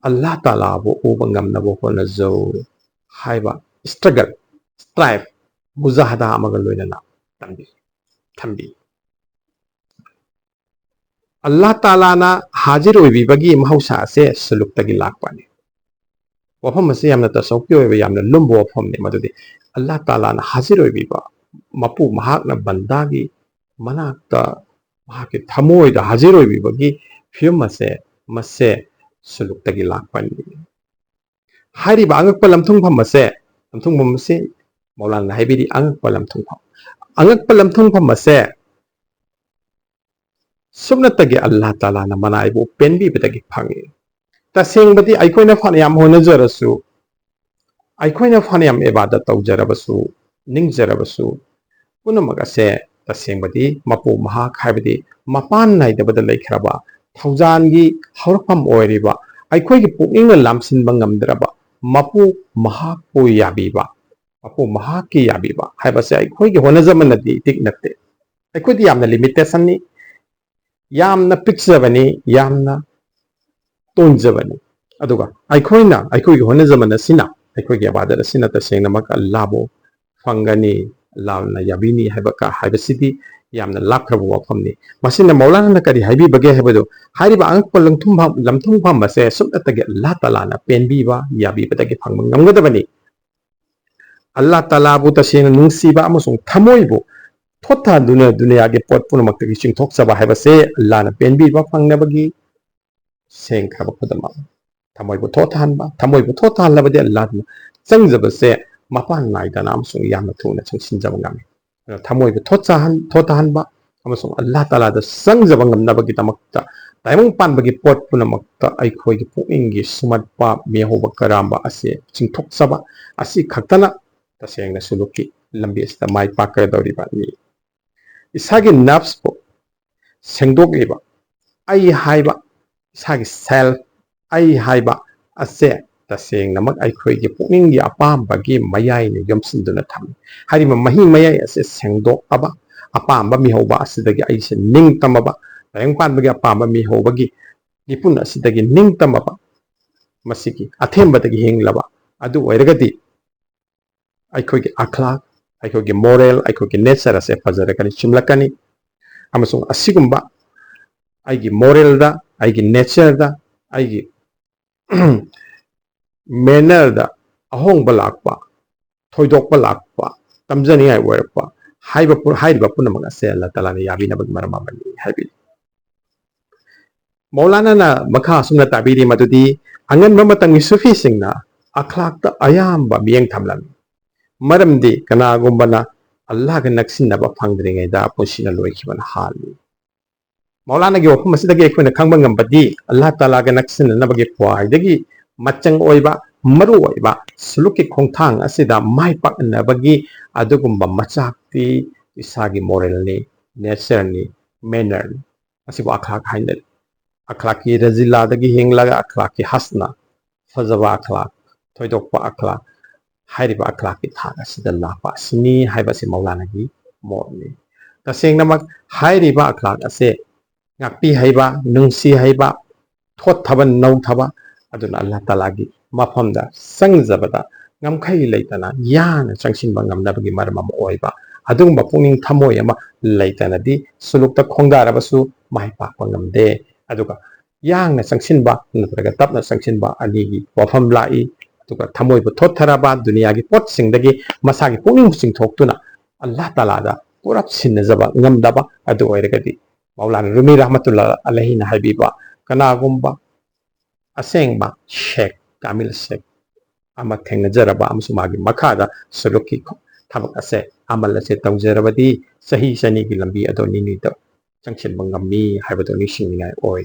ꯑꯜꯂꯥꯍ ꯇꯥꯂꯥꯕꯨ ꯎꯕ ꯉꯝꯅꯕ ꯍꯣꯠꯅꯖꯧ ꯍꯥꯏꯕ struggle, strive, ꯃꯨꯖꯥꯍꯗꯥ ꯑꯃꯒ ꯂꯣꯏꯅꯅ ꯇꯝꯕꯤ, ꯊꯝꯕꯤ꯫ ꯑꯜꯂꯥꯍ ꯇꯥꯂꯥꯅ ꯍꯥꯖꯤꯔ ꯑꯣꯏꯕꯤꯕꯒꯤ ꯃꯍꯧꯁꯥ ꯑꯁꯦ ꯁꯨꯂꯨꯛꯇꯒꯤ ꯂꯥꯛꯄꯅꯤ꯫ ꯋꯥꯐꯝ ꯑꯁꯤ ꯌꯥꯝꯅ ꯇꯁꯧꯐꯤ ꯑꯣꯏꯕ, ꯌꯥꯝꯅ ꯂꯨꯝꯕ ꯋꯥꯐꯝꯅꯤ꯫ ꯃꯗꯨꯗꯤ ꯑꯜꯂꯥꯍ ꯇꯥꯂꯥꯅ ꯍꯥꯖꯤꯔ ꯑꯣꯏꯕꯤꯕ, ꯃꯄꯨ ꯃꯍꯥꯛꯅ ꯕꯟꯗꯥꯒꯤ ꯃꯅꯥꯛꯇ, ꯃꯍꯥꯛꯀꯤ ꯊꯃꯣꯏꯗ ꯍꯥꯖꯤꯔ ꯑꯣꯏꯕꯤꯕꯒꯤ ꯐꯤꯕꯝ ꯑꯁꯦ, ꯃꯁꯦ ꯁꯨꯂꯨꯛꯇꯒꯤ ꯂꯥꯛꯄꯅꯤ꯫ ꯍꯥꯏꯔꯤꯕ ꯑꯉꯛꯄ ꯂꯝꯊꯨꯡꯐꯝ ꯑꯁꯦ, ꯂꯝꯊꯨꯡꯐꯝ ꯑꯁꯤ ꯃꯧꯂꯥꯅꯥꯅ ꯍꯥꯏꯕꯤꯔꯤ, ꯑꯉꯛꯄ ꯂꯝꯊꯨꯡꯐꯝ, ꯑꯉꯛꯄ ꯂꯝꯊꯨꯡꯐꯝ ꯑꯁꯦ ꯁꯨꯞꯅꯇꯒꯤ ꯑꯜꯂꯥꯍ ꯇꯥꯂꯥꯅ ꯃꯅꯥꯏꯕꯨ ꯄꯦꯟꯕꯤꯕꯗꯒꯤ ꯐꯪꯏ꯫ ꯇꯁꯦꯡꯕꯗꯤ ꯑꯩꯈꯣꯏꯅ ꯐꯅꯌꯥꯝ ꯍꯣꯠꯅꯖꯔꯁꯨ, ꯑꯩꯈꯣꯏꯅ ꯐꯅꯌꯥꯝ ꯏꯕꯥꯗꯠ ꯇꯧꯖꯔꯕꯁꯨ, ꯅꯤꯡꯖꯔꯕꯁꯨ, ꯄꯨꯝꯅꯃꯛ ꯑꯁꯦ ꯇꯁꯦꯡꯕꯗꯤ ꯃꯄꯨ ꯃꯍꯥꯛ ꯍꯥꯏꯕꯗꯤ ꯃꯄꯥꯟ ꯅꯥꯏꯗꯕꯗ ꯂꯩꯈ꯭ꯔꯕ, ꯊꯧꯖꯥꯜꯒꯤ ꯍꯧꯔꯛꯐꯝ ꯑꯣꯏꯔꯤꯕ, ꯑꯩꯈꯣꯏꯒꯤ ꯄꯨꯛꯅꯤꯡꯅ ꯂꯥꯝꯁꯤꯟꯕ ꯉꯝꯗ꯭ꯔꯕ ꯃꯄꯨ ꯃꯍꯥꯛꯄꯨ ꯌꯥꯕꯤꯕ, ꯃꯄꯨ ꯃꯍꯥꯛꯀꯤ ꯌꯥꯕꯤꯕ ꯍꯥꯏꯕꯁꯦ ꯑꯩꯈꯣꯏꯒꯤ ꯍꯣꯠꯅꯖꯃꯟꯅꯗꯤ ꯏꯇꯤꯛ ꯅꯠꯇꯦ꯫ ꯑꯩꯈꯣꯏꯗꯤ ꯌꯥꯝꯅ ꯂꯤꯃꯤꯇꯦꯁꯟꯅꯤ, ꯌꯥꯝꯅ ꯄꯤꯛꯆꯕꯅꯤ, ꯌꯥꯝꯅ ꯇꯣꯟꯖꯕꯅꯤ꯫ ꯑꯗꯨꯒ ꯑꯩꯈꯣꯏꯅ, ꯑꯩꯈꯣꯏꯒꯤ ꯍꯣꯠꯅꯖꯃꯟ ꯑꯁꯤꯅ, ꯑꯩꯈꯣꯏꯒꯤ ꯏꯕꯥꯗꯠ ꯑꯁꯤꯅ ꯇꯁꯦꯡꯅꯃꯛ ꯑꯜꯂꯥꯕꯨ ꯐꯪꯒꯅꯤ, ꯑꯜꯂꯥꯅ ꯌꯥꯕꯤꯅꯤ ꯍꯥꯏꯕ ꯀ-, ꯍꯥꯏꯕꯁꯤꯗꯤ ꯌꯥꯝꯅ ꯂꯥꯞꯈ꯭ꯔꯕ ꯋꯥꯐꯝꯅꯤ꯫ ꯃꯁꯤꯅ ꯃꯧꯂꯥꯅꯥꯅ ꯀꯔꯤ ꯍꯥꯏꯕꯤꯕꯒꯦ ꯍꯥꯏꯕꯗꯨ, ꯍꯥꯏꯔꯤꯕ ꯑꯉꯛꯄ ꯂꯝꯊꯨꯝꯐꯝ, ꯂꯝꯊꯨꯡꯐꯝ ꯑꯁꯦ ꯁꯨꯞꯅꯇꯒꯤ ꯑꯜꯂꯥ ꯇꯥꯂꯥꯅ ꯄꯦꯟꯕꯤꯕ, ꯌꯥꯕꯤꯕꯗꯒꯤ ꯐꯪꯕ ꯉꯝꯒꯗꯕꯅꯤ꯫ ꯑꯜꯂꯥ ꯇꯥꯂꯥꯕꯨ ꯇꯁꯦꯡꯅ ꯅꯨꯡꯁꯤꯕ ꯑꯃꯁꯨꯡ ꯊꯃꯣꯏꯕꯨ ꯊꯣꯠꯊꯗꯨꯅ ꯗꯨꯅꯤꯌꯥꯒꯤ ꯄꯣꯠ ꯄꯨꯝꯅꯃꯛꯇꯒꯤ ꯆꯤꯡꯊꯣꯛꯆꯕ ꯍꯥꯏꯕꯁꯦ ꯑꯜꯂꯥꯅ ꯄꯦꯟꯕꯤꯕ ꯐꯪꯅꯕꯒꯤ ꯁꯦꯡꯈ꯭ꯔꯕ ꯈꯨꯗꯝ ꯑꯃ꯫ ꯊꯃꯣꯏꯕꯨ ꯊꯣꯠꯊꯍꯟꯕ, ꯊꯃꯣꯏꯕꯨ ꯊꯣꯠꯊꯍꯜꯂꯕꯗꯤ ꯑꯜꯂꯥꯗꯨꯅ ꯆꯪꯖꯕꯁꯦ ꯃꯄꯥꯟ ꯅꯥꯏꯗꯅ ꯑꯃꯁꯨꯡ ꯌꯥꯝꯅ ꯊꯨꯅ ꯆꯪꯁꯤꯟꯖꯕ ꯉꯝꯃꯤ꯫ ꯑꯗꯨꯅ ꯊꯃꯣꯏꯕꯨ ꯊꯣꯠꯆꯍꯟ-, ꯊꯣꯠꯊꯍꯟꯕ ꯑꯃꯁꯨꯡ ꯑꯜꯂꯥ ꯇꯥꯂꯥꯗ ꯆꯪꯖꯕ ꯉꯝꯅꯕꯒꯤꯗꯃꯛꯇ ꯇꯥꯏꯕꯪ ꯄꯥꯟꯕꯒꯤ ꯄꯣꯠ ꯄꯨꯝꯅꯃꯛꯇ ꯑꯩꯈꯣꯏꯒꯤ ꯄꯨꯛꯅꯤꯡꯒꯤ ꯁꯨꯃꯠꯄ, ꯃꯤꯍꯧꯕ, ꯀꯔꯥꯝꯕ ꯑꯁꯤ ꯆꯤꯡꯊꯣꯛꯆꯕ ꯑꯁꯤ ꯈꯛꯇꯅ ꯇꯁꯦꯡꯅ ꯁꯨꯂꯨꯛꯀꯤ ꯂꯝꯕꯤ ꯑꯁꯤꯗ ꯃꯥꯏ ꯄꯥꯛꯀꯗꯧꯔꯤꯕꯅꯤ꯫ ꯏꯁꯥꯒꯤ ꯅꯐꯁꯄꯨ ꯁꯦꯡꯗꯣꯛꯂꯤꯕ ꯑꯩ ꯍꯥꯏꯕ, ꯏꯁꯥꯒꯤ ꯁꯦꯜꯐ, ꯑꯩ ꯍꯥꯏꯕ ꯑꯁꯦ ꯇꯁꯦꯡꯅꯃꯛ ꯑꯩꯈꯣꯏꯒꯤ ꯄꯨꯛꯅꯤꯡꯒꯤ ꯑꯄꯥꯝꯕꯒꯤ ꯃꯌꯥꯏꯅ ꯌꯣꯝꯁꯤꯟꯗꯨꯅ ꯊꯝꯃꯤ꯫ ꯍꯥꯏꯔꯤꯕ ꯃꯍꯤ ꯃꯌꯥꯏ ꯑꯁꯦ ꯁꯦꯡꯗꯣꯛꯂꯕ, ꯑꯄꯥꯝꯕ ꯃꯤꯍꯧꯕ ꯑꯁꯤꯗꯒꯤ ꯑꯩꯁꯦ ꯅꯤꯡꯇꯝꯃꯕ, ꯇꯥꯏꯕꯪ ꯄꯥꯟꯕꯒꯤ ꯑꯄꯥꯝꯕ ꯃꯤꯍꯧꯕꯒꯤ ꯂꯤꯄꯨꯟ ꯑꯁꯤꯗꯒꯤ ꯅꯤꯡꯇꯝꯃꯕ, ꯃꯁꯤꯒꯤ ꯑꯊꯦꯝꯕꯗꯒꯤ ꯍꯤꯡꯂꯕ ꯑꯗꯨ ꯑꯣꯏꯔꯒꯗꯤ ꯑꯩꯈꯣꯏꯒꯤ ꯑꯈ꯭ꯂꯥꯛ, ꯑꯩꯈꯣꯏꯒꯤ ꯃꯣꯔꯦꯜ, ꯑꯩꯈꯣꯏꯒꯤ ꯅꯦꯆꯔ ꯑꯁꯦ ꯐꯖꯔꯛꯀꯅꯤ, ꯆꯨꯝꯂꯛꯀꯅꯤ꯫ ꯑꯃꯁꯨꯡ ꯑꯁꯤꯒꯨꯝꯕ ꯑꯩꯒꯤ ꯃꯣꯔꯦꯜꯗ, ꯑꯩꯒꯤ ꯅꯦꯆꯔꯗ, ꯑꯩꯒꯤ ꯃꯦꯅꯔꯗ ꯑꯍꯣꯡꯕ ꯂꯥꯛꯄ, ꯊꯣꯏꯗꯣꯛꯄ ꯂꯥꯛꯄ, ꯇꯝꯖꯅꯤꯡꯉꯥꯏ ꯑꯣꯏꯔꯛꯄ ꯍꯥꯏꯕ ꯄꯨ-, ꯍꯥꯏꯔꯤꯕ ꯄꯨꯝꯅꯃꯛ ꯑꯁꯦ ꯑꯜꯂꯥ ꯇꯥꯂꯥꯅ ꯌꯥꯕꯤꯅꯕꯒꯤ ꯃꯔꯝ ꯑꯃꯅꯤ ꯍꯥꯏꯕꯤꯔꯤ꯫ ꯃꯧꯂꯥꯅꯥꯅ ꯃꯈꯥ ꯑꯁꯨꯝꯅ ꯇꯥꯕꯤꯔꯤ ꯃꯗꯨꯗꯤ, ꯑꯉꯟꯕ ꯃꯇꯝꯒꯤ ꯁꯨꯐꯤꯁꯤꯡꯅ ꯑꯈ꯭ꯂꯥꯛꯇ ꯑꯌꯥꯝꯕ ꯃꯤꯠꯌꯦꯡ ꯊꯝꯂꯝꯃꯤ, ꯃꯔꯝꯗꯤ ꯀꯅꯥꯒꯨꯝꯕꯅ ꯑꯜꯂꯥꯍꯒ ꯅꯛꯁꯤꯟꯅꯕ ꯐꯪꯗ꯭ꯔꯤꯉꯩꯗ ꯄꯨꯟꯁꯤꯅ ꯂꯣꯏꯈꯤꯕꯅ ꯍꯥꯜꯂꯤ꯫ ꯃꯧꯂꯥꯅꯥꯒꯤ ꯋꯥꯐꯝ ꯑꯁꯤꯗꯒꯤ ꯑꯩꯈꯣꯏꯅ ꯈꯪꯕ ꯉꯝꯕꯗꯤ, ꯑꯜꯂꯥꯍ ꯇꯥꯂꯥꯒ ꯅꯛꯁꯤꯟꯅꯅꯕꯒꯤ ꯈ꯭ꯋꯥꯏꯗꯒꯤ ꯃꯆꯪ ꯑꯣꯏꯕ, ꯃꯔꯨ ꯑꯣꯏꯕ ꯁꯨꯂꯨꯛꯀꯤ ꯈꯣꯡꯊꯥꯡ ꯑꯁꯤꯗ ꯃꯥꯏ ꯄꯥꯛꯅꯕꯒꯤ ꯑꯗꯨꯒꯨꯝꯕ ꯃꯆꯥꯛꯇꯤ ꯏꯁꯥꯒꯤ ꯃꯣꯔꯦꯜꯅꯤ, ꯅꯦꯆꯔꯅꯤ, ꯃꯦꯅꯔꯅꯤ꯫ ꯑꯁꯤꯕꯨ ꯑꯈ꯭ꯂꯥꯛ ꯍꯥꯏꯅꯔꯤ꯫ ꯑꯈ꯭ꯂꯥꯛꯀꯤ ꯔꯖꯤꯂꯥꯗꯒꯤ ꯍꯦꯡꯂꯒ ꯑꯈ꯭ꯂꯥꯛꯀꯤ ꯍꯁꯅ, ꯐꯖꯕ ꯑꯈ꯭ꯂꯥꯛ, ꯊꯣꯏꯗꯣꯛꯄ ꯑꯈ꯭ꯂꯥꯛ, ꯍꯥꯏꯔꯤꯕ ꯑꯈ꯭ꯂꯥꯛꯀꯤ ꯊꯥꯛ ꯑꯁꯤꯗ ꯂꯥꯛꯄ ꯑꯁꯤꯅꯤ ꯍꯥꯏꯕꯁꯤ ꯃꯧꯂꯥꯅꯥꯒꯤ ꯃꯣꯠꯅꯤ꯫ ꯇꯁꯦꯡꯅꯃꯛ ꯍꯥꯏꯔꯤꯕ ꯑꯈ꯭ꯂꯥꯛ ꯑꯁꯦ ꯉꯥꯛꯄꯤ ꯍꯩꯕ, ꯅꯨꯡꯁꯤ ꯍꯩꯕ, ꯊꯣꯠꯊꯕ, ꯅꯧꯊꯕ, ꯑꯗꯨꯅ ꯑꯜꯂꯥꯍ ꯇꯥꯂꯥꯒꯤ ꯃꯐꯝꯗ ꯆꯪꯖꯕꯗ ꯉꯝꯈꯩ ꯂꯩꯇꯅ ꯌꯥꯡꯅ ꯆꯪꯁꯤꯟꯕ ꯉꯝꯅꯕꯒꯤ ꯃꯔꯝ ꯑꯃ ꯑꯣꯏꯕ, ꯑꯗꯨꯒꯨꯝꯕ ꯄꯨꯛꯅꯤꯡ ꯊꯃꯣꯏ ꯑꯃ ꯂꯩꯇꯅꯗꯤ ꯁꯨꯂꯨꯛꯇ ꯈꯣꯡꯗꯥꯔꯕꯁꯨ ꯃꯥꯏ ꯄꯥꯛꯄ ꯉꯝꯗꯦ꯫ ꯑꯗꯨꯒ ꯌꯥꯡꯅ ꯆꯪꯁꯤꯟꯕ ꯅꯠꯇ꯭ꯔꯒ ꯇꯞꯅ ꯆꯪꯁꯤꯟꯕ ꯑꯅꯤꯒꯤ ꯋꯥꯐꯝ ꯂꯥꯛꯏ꯫ ꯑꯗꯨꯒ ꯊꯃꯣꯏꯕꯨ ꯊꯣꯠꯊꯔꯕ ꯗꯨꯅꯤꯌꯥꯒꯤ ꯄꯣꯠꯁꯤꯡꯗꯒꯤ ꯃꯁꯥꯒꯤ ꯄꯨꯛꯅꯤꯡ ꯆꯤꯡꯊꯣꯛꯇꯨꯅ ꯑꯜꯂꯥꯍ ꯇꯥꯂꯥꯗ ꯄꯨꯔꯞ ꯁꯤꯟꯅꯖꯕ ꯉꯝꯗꯕ ꯑꯗꯨ ꯑꯣꯏꯔꯒꯗꯤ ꯃꯧꯂꯥꯅꯥ ꯔꯨꯃꯤ ꯔꯍꯃꯇꯨꯜꯂꯥ ꯑꯂꯩꯍꯤꯅ ꯍꯥꯏꯕꯤꯕ, ꯀꯅꯥꯒꯨꯝꯕ ꯑꯁꯦꯡꯕ ꯁꯦꯈ, ꯀꯥꯃꯤꯜ ꯁꯦꯈ ꯑꯃ ꯊꯦꯡꯅꯖꯔꯕ ꯑꯃꯁꯨꯡ ꯃꯥꯒꯤ ꯃꯈꯥꯗ ꯁꯨꯂꯨꯛꯀꯤ ꯊꯕꯛ ꯑꯁꯦ, ꯑꯃꯜ ꯑꯁꯦ ꯇꯧꯖꯔꯕꯗꯤ ꯆꯍꯤ ꯆꯅꯤꯒꯤ ꯂꯝꯕꯤ ꯑꯗꯣ ꯅꯤꯅꯤꯗ ꯆꯪꯁꯤꯟꯕ ꯉꯝꯃꯤ ꯍꯥꯏꯕꯗꯨ ꯅꯤꯡꯁꯤꯡꯅꯤꯡꯉꯥꯏ ꯑꯣꯏ꯫